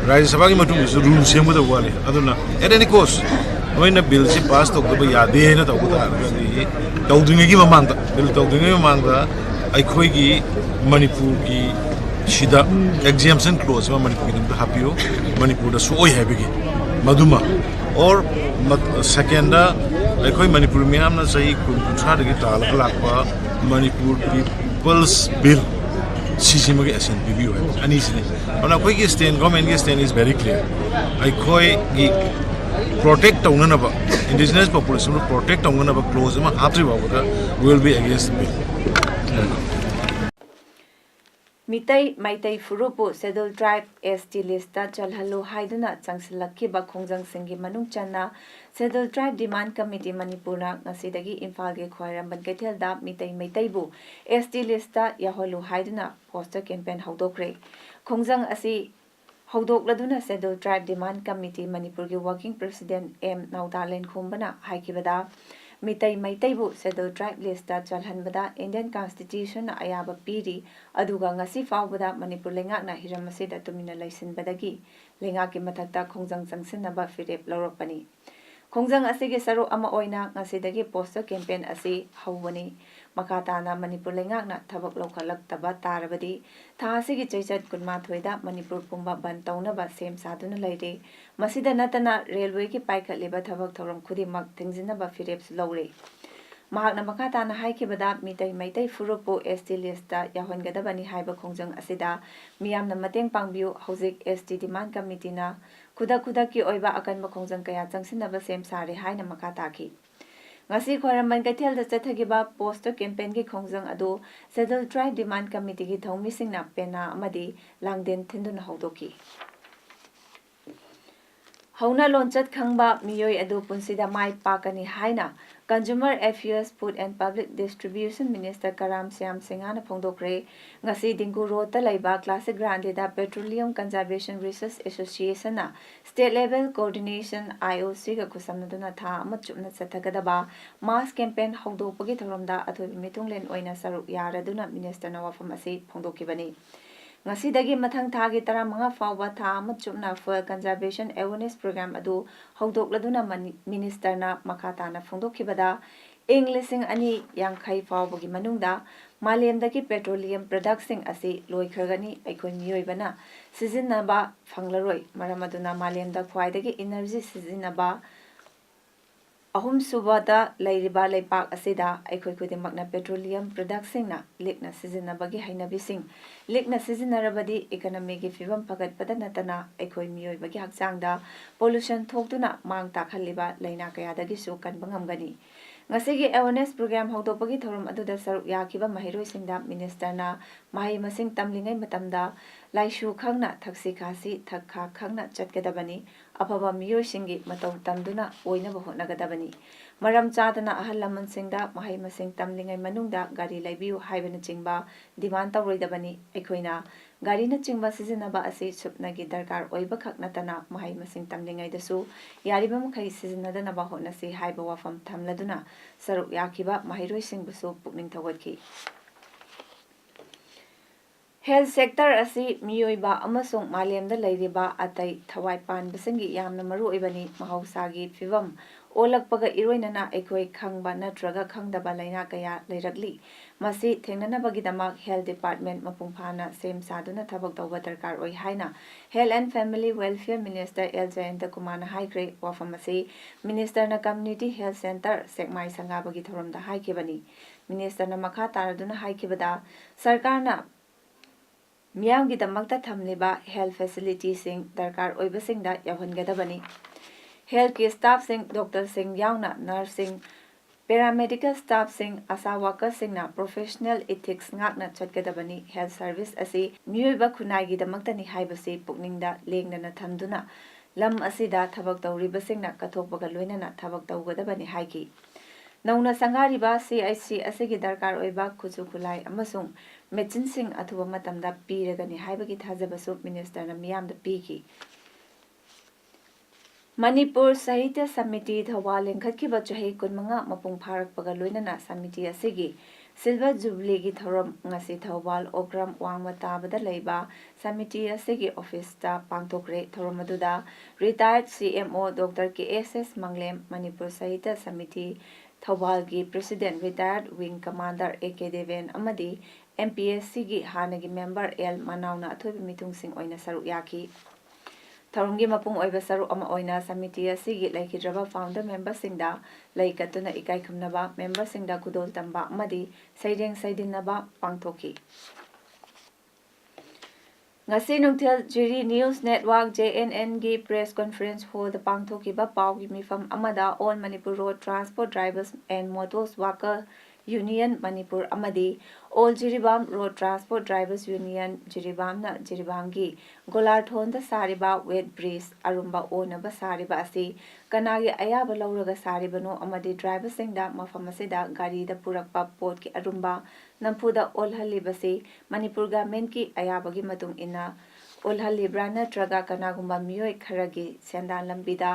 ꯔꯥꯖ꯭ꯌ ꯁꯚꯥꯒꯤ ꯃꯇꯨꯡꯗꯁꯨ ꯔꯨꯜ ꯁꯦꯝꯒꯗꯕ ꯋꯥꯠꯂꯤ꯫ ꯑꯗꯨꯅ at any cost ꯅꯣꯏꯅ ꯕꯤꯜꯁꯤ ꯄꯥꯁ ꯇꯧꯗꯕ ꯌꯥꯗꯦ ꯍꯥꯏꯅ ꯇꯧꯕ ꯇꯥꯔꯒꯗꯤ, ꯇꯧꯗ꯭ꯔꯤꯉꯩꯒꯤ ꯃꯃꯥꯡꯗ, ꯕꯤꯜ ꯇꯧꯗ꯭ꯔꯤꯉꯩ ꯃꯃꯥꯡꯗ ꯑꯩꯈꯣꯏꯒꯤ ꯃꯅꯤꯄꯨꯔꯒꯤ ꯁꯤꯗ exemption clause ꯑꯃ ꯃꯅꯤꯄꯨꯔꯒꯤꯗꯃꯛꯇ ꯍꯥꯞꯄꯤꯌꯨ, ꯃꯅꯤꯄꯨꯔꯗ ꯁꯣꯛꯑꯣꯏ ꯍꯥꯏꯕꯒꯤ ꯃꯗꯨꯃ꯫ ꯑꯣꯔ ꯁꯦꯀꯦꯟꯗ, ꯑꯩꯈꯣꯏ ꯃꯅꯤꯄꯨꯔ ꯃꯤꯌꯥꯝꯅ ꯆꯍꯤ ꯀꯨꯟ ꯀꯨꯟꯊ꯭ꯔꯥꯗꯒꯤ ꯇꯥꯜꯂꯒ ꯂꯥꯛꯄ ꯃꯅꯤꯄꯨꯔ People's Bill ꯁꯤꯁꯤꯃꯒꯤ ꯑꯦꯛꯁꯟ ꯄꯤꯕꯤꯌꯨ ꯍꯥꯏꯕ ꯑꯅꯤꯁꯤꯅꯤ꯫ ꯑꯗꯨꯅ ꯑꯩꯈꯣꯏꯒꯤ stand, government ꯒꯤ stand is very clear꯫ ꯑꯩꯈꯣꯏꯒꯤ ꯄ꯭ꯔꯣꯇꯦꯛ ꯇꯧꯅꯅꯕ, indigenous population ꯕꯨ ꯄ꯭ꯔꯣꯇꯦꯛ ꯇꯧꯅꯅꯕ ꯀ꯭ꯂꯣꯖ ꯑꯃ ꯍꯥꯞꯇ꯭ꯔꯤ ꯐꯥꯎꯕꯗ we will be against the bill꯫ Meitei Meitei ꯐꯨꯔꯨꯞꯄꯨ Scheduled Tribe, S T list ꯇ ꯆꯜꯍꯜꯂꯨ ꯍꯥꯏꯗꯨꯅ ꯆꯪꯁꯤꯜꯂꯛꯈꯤꯕ ꯈꯣꯡꯖꯪꯁꯤꯡꯒꯤ ꯃꯅꯨꯡ ꯆꯟꯅ Scheduled Tribe Demand Committee ꯃꯅꯤꯄꯨꯔꯅ ꯉꯁꯤꯗꯒꯤ ꯏꯝꯐꯥꯜꯒꯤ ꯈ꯭ꯋꯥꯏꯔꯝꯕꯟ ꯀꯩꯊꯦꯜꯗ ꯃꯤꯇꯩ ꯃꯩꯇꯩꯕꯨ S T list ꯇ ꯌꯥꯎꯍꯜꯂꯨ ꯍꯥꯏꯗꯨꯅ ꯄꯣꯁꯇꯔ ꯀꯦꯝꯄꯦꯟ ꯍꯧꯗꯣꯛꯈ꯭ꯔꯦ꯫ ꯈꯣꯡꯖꯪ ꯑꯁꯤ ꯍꯧꯗꯣꯛꯂꯗꯨꯅ Scheduled Tribe Demand Committee ꯃꯅꯤꯄꯨꯔꯒꯤ working president ꯑꯦꯝ ꯅꯥꯎꯗꯥ ꯂꯦꯟꯈꯣꯝꯕꯅ ꯍꯥꯏꯈꯤꯕꯗ, ꯃꯤꯇꯩ ꯃꯩꯇꯩꯕꯨ Scheduled Tribe list ꯇ ꯆꯜꯍꯟꯕꯗ Indian Constitution ꯅ ꯑꯌꯥꯕ ꯄꯤꯔꯤ, ꯑꯗꯨꯒ ꯉꯁꯤ ꯐꯥꯎꯕꯗ ꯃꯅꯤꯄꯨꯔ ꯂꯩꯉꯥꯛꯅ ꯍꯤꯔꯝ ꯑꯁꯤꯗ ꯇꯨꯃꯤꯟꯅ ꯂꯩꯁꯤꯟꯕꯗꯒꯤ ꯂꯩꯉꯥꯛꯀꯤ ꯃꯊꯛꯇ ꯈꯣꯡꯖꯪ ꯆꯪꯁꯤꯟꯅꯕ ꯐꯤꯔꯦꯞ ꯂꯧꯔꯛꯄꯅꯤ꯫ ꯈꯣꯡꯖꯪ ꯑꯁꯤꯒꯤ ꯁꯔꯨꯛ ꯑꯃ ꯑꯣꯏꯅ ꯉꯁꯤꯗꯒꯤ ꯄꯣꯁꯇꯔ ꯀꯦꯝꯄꯦꯟ ꯑꯁꯤ ꯍꯧꯕꯅꯤ꯫ ꯃꯈꯥ ꯇꯥꯅ ꯃꯅꯤꯄꯨꯔ ꯂꯩꯉꯥꯛꯅ ꯊꯕꯛ ꯂꯧꯈꯠꯂꯛꯇꯕ ꯇꯥꯔꯕꯗꯤ ꯊꯥ ꯑꯁꯤꯒꯤ ꯆꯩꯆꯠ ꯀꯨꯟꯃꯥꯊꯣꯏꯗ ꯃꯅꯤꯄꯨꯔ ꯄꯨꯝꯕ ꯕꯟ ꯇꯧꯅꯕ ꯁꯦꯝ ꯁꯥꯗꯨꯅ ꯂꯩꯔꯦ꯫ ꯃꯁꯤꯗ ꯅꯠꯇꯅ ꯔꯦꯜꯋꯦꯒꯤ ꯄꯥꯏꯈꯠꯂꯤꯕ ꯊꯕꯛ ꯊꯧꯔꯝ ꯈꯨꯗꯤꯡꯃꯛ ꯊꯤꯡꯖꯤꯟꯅꯕ ꯐꯤꯔꯦꯞꯁꯨ ꯂꯧꯔꯦ꯫ ꯃꯍꯥꯛꯅ ꯃꯈꯥ ꯇꯥꯅ ꯍꯥꯏꯈꯤꯕꯗ, Meitei Meitei ꯐꯨꯔꯨꯞꯄꯨ S T list ꯇ ꯌꯥꯎꯍꯟꯒꯗꯕꯅꯤ ꯍꯥꯏꯕ ꯈꯣꯡꯖꯪ ꯑꯁꯤꯗ ꯃꯤꯌꯥꯝꯅ ꯃꯇꯦꯡ ꯄꯥꯡꯕꯤꯌꯨ, ꯍꯧꯖꯤꯛ S T Demand Committee ꯅ ꯈꯨꯗꯛ ꯈꯨꯗꯛꯀꯤ ꯑꯣꯏꯕ ꯑꯀꯟꯕ ꯈꯣꯡꯖꯪ ꯀꯌꯥ ꯆꯪꯁꯤꯟꯅꯕ ꯁꯦꯝ ꯁꯥꯔꯦ ꯍꯥꯏꯅ ꯃꯈꯥ ꯇꯥꯈꯤ꯫ ꯉꯁꯤ ꯈ꯭ꯋꯥꯏꯔꯝꯕꯟ ꯀꯩꯊꯦꯜꯗ ꯆꯠꯊꯈꯤꯕ ꯄꯣꯁꯇꯔ ꯀꯦꯝꯄꯦꯟꯒꯤ ꯈꯣꯡꯖꯪ ꯑꯗꯨ Scheduled Tribe Demand Committee ꯒꯤ ꯊꯧꯃꯤꯁꯤꯡꯅ ꯄꯦꯅꯥ ꯑꯃꯗꯤ ꯂꯥꯡꯗꯦꯟ ꯊꯤꯟꯗꯨꯅ ꯍꯧꯗꯣꯛꯈꯤ꯫ ꯍꯧꯅ ꯂꯣꯟꯆꯠ ꯈꯪꯕ ꯃꯤꯑꯣꯏ ꯑꯗꯨ ꯄꯨꯟꯁꯤꯗ ꯃꯥꯏ ꯄꯥꯛꯀꯅꯤ ꯍꯥꯏꯅ Consumer Affairs, Food and Public Distribution Minister ꯀꯔꯥꯝ ꯁ꯭ꯌꯥꯝ ꯁꯤꯡꯍꯅ ꯐꯣꯡꯗꯣꯛꯈ꯭ꯔꯦ꯫ ꯉꯁꯤ ꯗꯤꯡꯒꯨ ꯔꯣꯗꯇ ꯂꯩꯕ Classic Grande ꯗ Petroleum Conservation Research Association ꯅ State Level Coordination, I O C ꯒ ꯈꯨꯠꯁꯝꯅꯗꯨꯅ ꯊꯥ ꯑꯃ ꯆꯨꯞꯅ ꯆꯠꯊꯒꯗꯕ mass campaign ꯍꯧꯗꯣꯛꯄꯒꯤ ꯊꯧꯔꯝꯗ ꯑꯊꯣꯏꯕ ꯃꯤꯊꯨꯡꯂꯦꯟ ꯑꯣꯏꯅ ꯁꯔꯨꯛ ꯌꯥꯔꯗꯨꯅ ministerꯅ ꯋꯥꯐꯝ ꯑꯁꯤ ꯐꯣꯡꯗꯣꯛꯈꯤꯕꯅꯤ꯫ ꯉꯁꯤꯗꯒꯤ ꯃꯊꯪ ꯊꯥꯒꯤ ꯇꯔꯥꯃꯉꯥ ꯐꯥꯎꯕ ꯊꯥ ꯑꯃ ꯆꯨꯞꯅ fuel conservation awareness program ꯑꯗꯨ ꯍꯧꯗꯣꯛꯂꯗꯨꯅ ꯃꯅꯤ-, ministerꯅ ꯃꯈꯥ ꯇꯥꯅ ꯐꯣꯡꯗꯣꯛꯈꯤꯕꯗ, ꯏꯪ ꯂꯤꯁꯤꯡ ꯑꯅꯤ ꯌꯥꯡꯈꯩ ꯐꯥꯎꯕꯒꯤ ꯃꯅꯨꯡꯗ ꯃꯥꯂꯦꯝꯗꯒꯤ petroleum productꯁꯤꯡ ꯑꯁꯤ ꯂꯣꯏꯈ꯭ꯔꯒꯅꯤ, ꯑꯩꯈꯣꯏ ꯃꯤꯑꯣꯏꯕꯅ ꯁꯤꯖꯤꯟꯅꯕ ꯐꯪꯂꯔꯣꯏ꯫ ꯃꯔꯝ ꯑꯗꯨꯅ ꯃꯥꯂꯦꯝꯗ ꯈ꯭ꯋꯥꯏꯗꯒꯤ energy ꯁꯤꯖꯤꯟꯅꯕ ꯑꯍꯨꯝꯁꯨꯕꯗ ꯂꯩꯔꯤꯕ ꯂꯩꯄꯥꯛ ꯑꯁꯤꯗ ꯑꯩꯈꯣꯏ ꯈꯨꯗꯤꯡꯃꯛꯅ petroleum productꯁꯤꯡꯅ ꯂꯤꯛꯅ ꯁꯤꯖꯤꯟꯅꯕꯒꯤ ꯍꯩꯅꯕꯤꯁꯤꯡ ꯂꯤꯛꯅ ꯁꯤꯖꯤꯟꯅꯔꯕꯗꯤ economyꯒꯤ ꯐꯤꯕꯝ ꯐꯒꯠꯄꯗ ꯅꯠꯇꯅ ꯑꯩꯈꯣꯏ ꯃꯤꯑꯣꯏꯕꯒꯤ ꯍꯛꯆꯥꯡꯗ pollution ꯊꯣꯛꯇꯨꯅ ꯃꯥꯡ ꯇꯥꯛꯍꯜꯂꯤꯕ ꯂꯥꯏꯅꯥ ꯀꯌꯥꯗꯒꯤꯁꯨ ꯀꯟꯕ ꯉꯝꯒꯅꯤ꯫ ꯉꯁꯤꯒꯤ awareness program ꯍꯧꯗꯣꯛꯄꯒꯤ ꯊꯧꯔꯝ ꯑꯗꯨꯗ ꯁꯔꯨꯛ ꯌꯥꯈꯤꯕ ꯃꯍꯩꯔꯣꯏꯁꯤꯡꯗ ministerꯅ ꯃꯍꯩ ꯃꯁꯤꯡ ꯇꯝꯂꯤꯉꯩ ꯃꯇꯝꯗ ꯂꯥꯏꯁꯨ ꯈꯪꯅ ꯊꯛꯁꯤ ꯈꯥꯁꯤ ꯊꯛ ꯈꯥ ꯈꯪꯅ ꯆꯠꯀꯗꯕꯅꯤ, ꯑꯐꯕ ꯃꯤꯑꯣꯏꯁꯤꯡꯒꯤ ꯃꯇꯧ ꯇꯝꯗꯨꯅ ꯑꯣꯏꯅꯕ ꯍꯣꯠꯅꯒꯗꯕꯅꯤ꯫ ꯃꯔꯝ ꯆꯥꯗꯅ ꯑꯍꯜ ꯂꯃꯟꯁꯤꯡꯗ ꯃꯍꯩ ꯃꯁꯤꯡ ꯇꯝꯂꯤꯉꯩ ꯃꯅꯨꯡꯗ ꯒꯥꯔꯤ ꯂꯩꯕꯤꯌꯨ ꯍꯥꯏꯕꯅꯆꯤꯡꯕ demand ꯇꯧꯔꯣꯏꯗꯕꯅꯤ꯫ ꯑꯩꯈꯣꯏꯅ ꯒꯥꯔꯤꯅꯆꯤꯡꯕ ꯁꯤꯖꯤꯟꯅꯕ ꯑꯁꯤ ꯁꯨꯞꯅꯒꯤ ꯗꯔꯀꯥꯔ ꯑꯣꯏꯕꯈꯛ ꯅꯠꯇꯅ ꯃꯍꯩ ꯃꯁꯤꯡ ꯇꯝꯂꯤꯉꯩꯗꯁꯨ ꯌꯥꯔꯤꯕ ꯃꯈꯩ ꯁꯤꯖꯤꯟꯅꯗꯅꯕ ꯍꯣꯠꯅꯁꯤ ꯍꯥꯏꯕ ꯋꯥꯐꯝ ꯊꯝꯂꯗꯨꯅ ꯁꯔꯨꯛ ꯌꯥꯈꯤꯕ ꯃꯍꯩꯔꯣꯏꯁꯤꯡꯕꯨꯁꯨ ꯄꯨꯛꯅꯤꯡ ꯊꯧꯒꯠꯈꯤ꯫ Health sector ꯑꯁꯤ ꯃꯤꯑꯣꯏꯕ ꯑꯃꯁꯨꯡ ꯃꯥꯂꯦꯝꯗ ꯂꯩꯔꯤꯕ ꯑꯇꯩ ꯊꯋꯥꯏ ꯄꯥꯟꯕꯁꯤꯡꯒꯤ ꯌꯥꯝꯅ ꯃꯔꯨ ꯑꯣꯏꯕꯅꯤ꯫ ꯃꯍꯧꯁꯥꯒꯤ ꯐꯤꯕꯝ ꯑꯣꯜꯂꯛꯄꯒ ꯏꯔꯣꯏꯅꯅ ꯑꯩꯈꯣꯏ ꯈꯪꯕ ꯅꯠꯇ꯭ꯔꯒ ꯈꯪꯗꯕ ꯂꯥꯏꯅꯥ ꯀꯌꯥ ꯂꯩꯔꯛꯂꯤ꯫ ꯃꯁꯤ ꯊꯦꯡꯅꯅꯕꯒꯤꯗꯃꯛ health department ꯃꯄꯨꯡ ꯐꯥꯅ ꯁꯦꯝ ꯁꯥꯗꯨꯅ ꯊꯕꯛ ꯇꯧꯕ ꯗꯔꯀꯥꯔ ꯑꯣꯏ ꯍꯥꯏꯅ Health and Family Welfare Minister L Jayanta ꯀꯨꯃꯥꯔꯅ ꯍꯥꯏꯈ꯭ꯔꯦ꯫ ꯋꯥꯐꯝ ꯑꯁꯤ ministerꯅ community health centre ꯁꯦꯛꯃꯥꯏ ꯁꯪꯒꯥꯕꯒꯤ ꯊꯧꯔꯝꯗ ꯍꯥꯏꯈꯤꯕꯅꯤ꯫ Ministerꯅ ꯃꯈꯥ ꯇꯥꯔꯗꯨꯅ ꯍꯥꯏꯈꯤꯕꯗ, ꯁꯔꯀꯥꯔꯅ ꯃꯤꯌꯥꯝꯒꯤꯗꯃꯛꯇ ꯊꯝꯂꯤꯕ health facilityꯁꯤꯡ ꯗꯔꯀꯥꯔ ꯑꯣꯏꯕꯁꯤꯡꯗ ꯌꯧꯍꯟꯒꯗꯕꯅꯤ꯫ Healthꯀꯤ staffꯁꯤꯡ, doctorꯁꯤꯡ ꯌꯥꯎꯅ nurseꯁꯤꯡ, paramedical staffꯁꯤꯡ, ASHA workerꯁꯤꯡꯅ professional ethics ꯉꯥꯛꯅ ꯆꯠꯀꯗꯕꯅꯤ꯫ Health service ꯑꯁꯤ ꯃꯤꯑꯣꯏꯕ ꯈꯨꯟꯅꯥꯏꯒꯤꯗꯃꯛꯇꯅꯤ ꯍꯥꯏꯕꯁꯤ ꯄꯨꯛꯅꯤꯡꯗ ꯂꯦꯡꯗꯅ ꯊꯝꯗꯨꯅ ꯂꯝ ꯑꯁꯤꯗ ꯊꯕꯛ ꯇꯧꯔꯤꯕꯁꯤꯡꯅ ꯀꯠꯊꯣꯛꯄꯒ ꯂꯣꯏꯅꯅ ꯊꯕꯛ ꯇꯧꯒꯗꯕꯅꯤ ꯍꯥꯏꯈꯤ꯫ ꯅꯧꯅ ꯁꯪꯒꯥꯔꯤꯕ CHC ꯑꯁꯤꯒꯤ ꯗꯔꯀꯥꯔ ꯑꯣꯏꯕ ꯈꯨꯠꯁꯨ ꯈꯨꯠꯂꯥꯏ ꯑꯃꯁꯨꯡ machineꯁꯤꯡ ꯑꯊꯨꯕ ꯃꯇꯝꯗ ꯄꯤꯔꯒꯅꯤ ꯍꯥꯏꯕꯒꯤ ꯊꯥꯖꯕꯁꯨ ministerꯅ ꯃꯤꯌꯥꯝꯗ ꯄꯤꯈꯤ꯫ ꯃꯅꯤꯄꯨꯔ ꯁꯥꯍꯤꯇ꯭ꯌ ꯁꯃꯤꯇꯤ ꯊꯧꯕꯥꯜ ꯂꯤꯡꯈꯠꯈꯤꯕ ꯆꯍꯤ ꯀꯨꯟꯃꯉꯥ ꯃꯄꯨꯡ ꯐꯥꯔꯛꯄꯒ ꯂꯣꯏꯅꯅ ꯁꯃꯤꯇꯤ ꯑꯁꯤꯒꯤ silver jubileeꯒꯤ ꯊꯧꯔꯝ ꯉꯁꯤ ꯊꯧꯕꯥꯜ ꯑꯣꯀ꯭ꯔꯝ ꯋꯥꯡꯃ ꯇꯥꯕꯗ ꯂꯩꯕ ꯁꯃꯤꯇꯤ ꯑꯁꯤꯒꯤ officeꯇ ꯄꯥꯡꯊꯣꯛꯈ꯭ꯔꯦ꯫ ꯊꯧꯔꯝ ꯑꯗꯨꯗ retired CMO Doctor K S S ꯃꯪꯂꯦꯝ, Manipur Sahitya samiti ꯊꯧꯕꯥꯜꯒꯤ president retired wing commander A K Deben ꯑꯃꯗꯤ MPSCꯒꯤ ꯍꯥꯟꯅꯒꯤ member ꯑꯦꯜ ꯃꯅꯥꯎꯅ ꯑꯊꯣꯏꯕ ꯃꯤꯊꯨꯡꯁꯤꯡ ꯑꯣꯏꯅ ꯁꯔꯨꯛ ꯌꯥꯈꯤ꯫ ꯊꯧꯔꯝꯒꯤ ꯃꯄꯨꯡ ꯑꯣꯏꯕ ꯁꯔꯨꯛ ꯑꯃ ꯑꯣꯏꯅ ꯁꯃꯤꯇꯤ ꯑꯁꯤꯒꯤ ꯂꯩꯈꯤꯗ꯭ꯔꯕ founder memberꯁꯤꯡꯗ ꯂꯩ ꯀꯠꯇꯨꯅ ꯏꯀꯥꯏ ꯈꯨꯝꯅꯕ, memberꯁꯤꯡꯗ ꯈꯨꯗꯣꯜ ꯇꯝꯕ ꯑꯃꯗꯤ ꯁꯩꯔꯦꯡ ꯁꯩꯗꯤꯟꯅꯕ ꯄꯥꯡꯊꯣꯛꯈꯤ꯫ ꯉꯁꯤ ꯅꯨꯡꯊꯤꯜ ꯖꯤꯔꯤ News Network, JNNꯒꯤ press conference hallꯗ ꯄꯥꯡꯊꯣꯛꯈꯤꯕ ꯄꯥꯎꯒꯤ ꯃꯤꯐꯝ ꯑꯃꯗ All Manipur Road Transport Drivers and Motors Worker Union Manipur ꯑꯃꯗꯤ All Jiribam Road Transport Drivers Union ꯖꯤꯔꯤꯕꯥꯝꯅ ꯖꯤꯔꯤꯕꯥꯝꯒꯤ ꯒꯣꯂꯥꯔꯊꯣꯟꯗ ꯁꯥꯔꯤꯕ weight bridge ꯑꯔꯨꯝꯕ ꯑꯣꯟꯅꯕ ꯁꯥꯔꯤꯕ ꯑꯁꯤ ꯀꯅꯥꯒꯤ ꯑꯌꯥꯕ ꯂꯧꯔꯒ ꯁꯥꯔꯤꯕꯅꯣ ꯑꯃꯗꯤ driverꯁꯤꯡꯗ ꯃꯐꯝ ꯑꯁꯤꯗ ꯒꯥꯔꯤꯗ ꯄꯨꯔꯛꯄ ꯄꯣꯠꯀꯤ ꯑꯔꯨꯝꯕ ꯅꯝꯐꯨꯗ ꯑꯣꯜꯍꯜꯂꯤꯕꯁꯤ ꯃꯅꯤꯄꯨꯔ governmentꯀꯤ ꯑꯌꯥꯕꯒꯤ ꯃꯇꯨꯡ ꯏꯟꯅ ꯑꯣꯜꯍꯜꯂꯤꯕ꯭ꯔꯥ ꯅꯠꯇ꯭ꯔꯒ ꯀꯅꯥꯒꯨꯝꯕ ꯃꯤꯑꯣꯏ ꯈꯔꯒꯤ ꯁꯦꯟꯗꯥꯟ ꯂꯝꯕꯤꯗ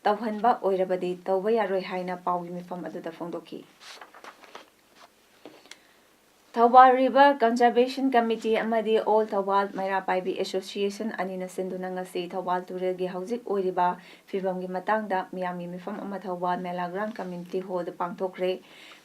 ꯇꯧꯍꯟꯕ ꯑꯣꯏꯔꯕꯗꯤ ꯇꯧꯕ ꯌꯥꯔꯣꯏ ꯍꯥꯏꯅ ꯄꯥꯎꯒꯤ ꯃꯤꯐꯝ ꯑꯗꯨꯗ ꯐꯣꯡꯗꯣꯛꯈꯤ꯫ ꯊꯧꯕꯥꯜ River Conservation Committee ꯑꯃꯗꯤ All ꯊꯧꯕꯥꯜ ꯃꯩꯔꯥ ꯄꯥꯏꯕꯤ Association ꯑꯅꯤꯅ ꯁꯤꯟꯗꯨꯅ ꯉꯁꯤ ꯊꯧꯕꯥꯜ ꯇꯨꯔꯦꯜꯒꯤ ꯍꯧꯖꯤꯛ ꯑꯣꯏꯔꯤꯕ ꯐꯤꯕꯝꯒꯤ ꯃꯇꯥꯡꯗ ꯃꯤꯌꯥꯝꯒꯤ ꯃꯤꯐꯝ ꯑꯃ ꯊꯧꯕꯥꯜ ꯃꯦꯂꯥ ground community hallꯗ ꯄꯥꯡꯊꯣꯛꯈ꯭ꯔꯦ꯫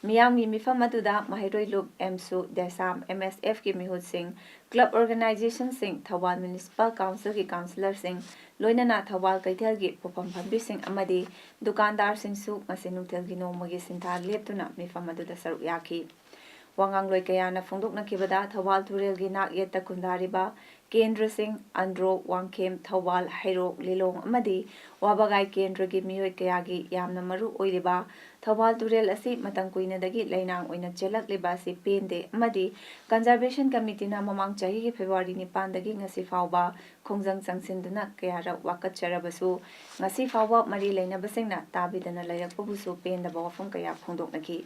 ꯃꯤꯌꯥꯝꯒꯤ ꯃꯤꯐꯝ ꯑꯗꯨꯗ ꯃꯍꯩꯔꯣꯏ ꯂꯨꯞ ꯑꯦꯝꯁꯨ ꯗꯦꯁꯥꯝ MSFꯀꯤ ꯃꯤꯍꯨꯠꯁꯤꯡ, club organizationꯁꯤꯡ, ꯊꯧꯕꯥꯜ Municipal Councilꯒꯤ councillorꯁꯤꯡ, ꯂꯣꯏꯅꯅ ꯊꯧꯕꯥꯜ ꯀꯩꯊꯦꯜꯒꯤ ꯄꯣꯠꯐꯝ ꯐꯝꯕꯤꯁꯤꯡ ꯑꯃꯗꯤ ꯗꯨꯀꯥꯟꯗꯥꯔꯁꯤꯡꯁꯨ ꯉꯁꯤ ꯅꯨꯡꯊꯤꯜꯒꯤ ꯅꯣꯡꯃꯒꯤ ꯁꯤꯟꯊꯥ ꯂꯦꯞꯇꯨꯅ ꯃꯤꯐꯝ ꯑꯗꯨꯗ ꯁꯔꯨꯛ ꯌꯥꯈꯤ꯫ ꯋꯥꯉꯥꯡꯂꯣꯏ ꯀꯌꯥꯅ ꯐꯣꯡꯗꯣꯛꯅꯈꯤꯕꯗ ꯊꯧꯕꯥꯜ ꯇꯨꯔꯦꯜꯒꯤ ꯅꯥꯛ ꯌꯦꯠꯇ ꯈꯨꯟꯗꯥꯔꯤꯕ ꯀꯦꯟꯗ꯭ꯔꯁꯤꯡ ꯑꯟꯗ꯭ꯔꯣ, ꯋꯥꯡꯈꯦꯝ, ꯊꯧꯕꯥꯜ, ꯍꯩꯔꯣꯛ, ꯂꯤꯂꯣꯡ ꯑꯃꯗꯤ ꯋꯥꯕꯒꯥꯏ ꯀꯦꯟꯗ꯭ꯔꯒꯤ ꯃꯤꯑꯣꯏ ꯀꯌꯥꯒꯤ ꯌꯥꯝꯅ ꯃꯔꯨ ꯑꯣꯏꯔꯤꯕ ꯊꯧꯕꯥꯜ ꯇꯨꯔꯦꯜ ꯑꯁꯤ ꯃꯇꯝ ꯀꯨꯏꯅꯗꯒꯤ ꯂꯩꯅꯥꯡ ꯑꯣꯏꯅ ꯆꯦꯜꯂꯛꯂꯤꯕ ꯑꯁꯤ ꯄꯦꯟꯗꯦ ꯑꯃꯗꯤ Conservation Committeeꯅ ꯃꯃꯥꯡ ꯆꯍꯤꯒꯤ February ꯅꯤꯄꯥꯟꯗꯒꯤ ꯉꯁꯤ ꯐꯥꯎꯕ ꯈꯣꯡꯖꯪ ꯆꯪꯁꯤꯟꯗꯨꯅ ꯀꯌꯥꯔꯛ ꯋꯥꯀꯠꯆꯔꯕꯁꯨ ꯉꯁꯤ ꯐꯥꯎꯕ ꯃꯔꯤ ꯂꯩꯅꯕꯁꯤꯡꯅ ꯇꯥꯕꯤꯗꯅ ꯂꯩꯔꯛꯄꯕꯨꯁꯨ ꯄꯦꯟꯗꯕ ꯋꯥꯐꯝ ꯀꯌꯥ ꯐꯣꯡꯗꯣꯛꯅꯈꯤ꯫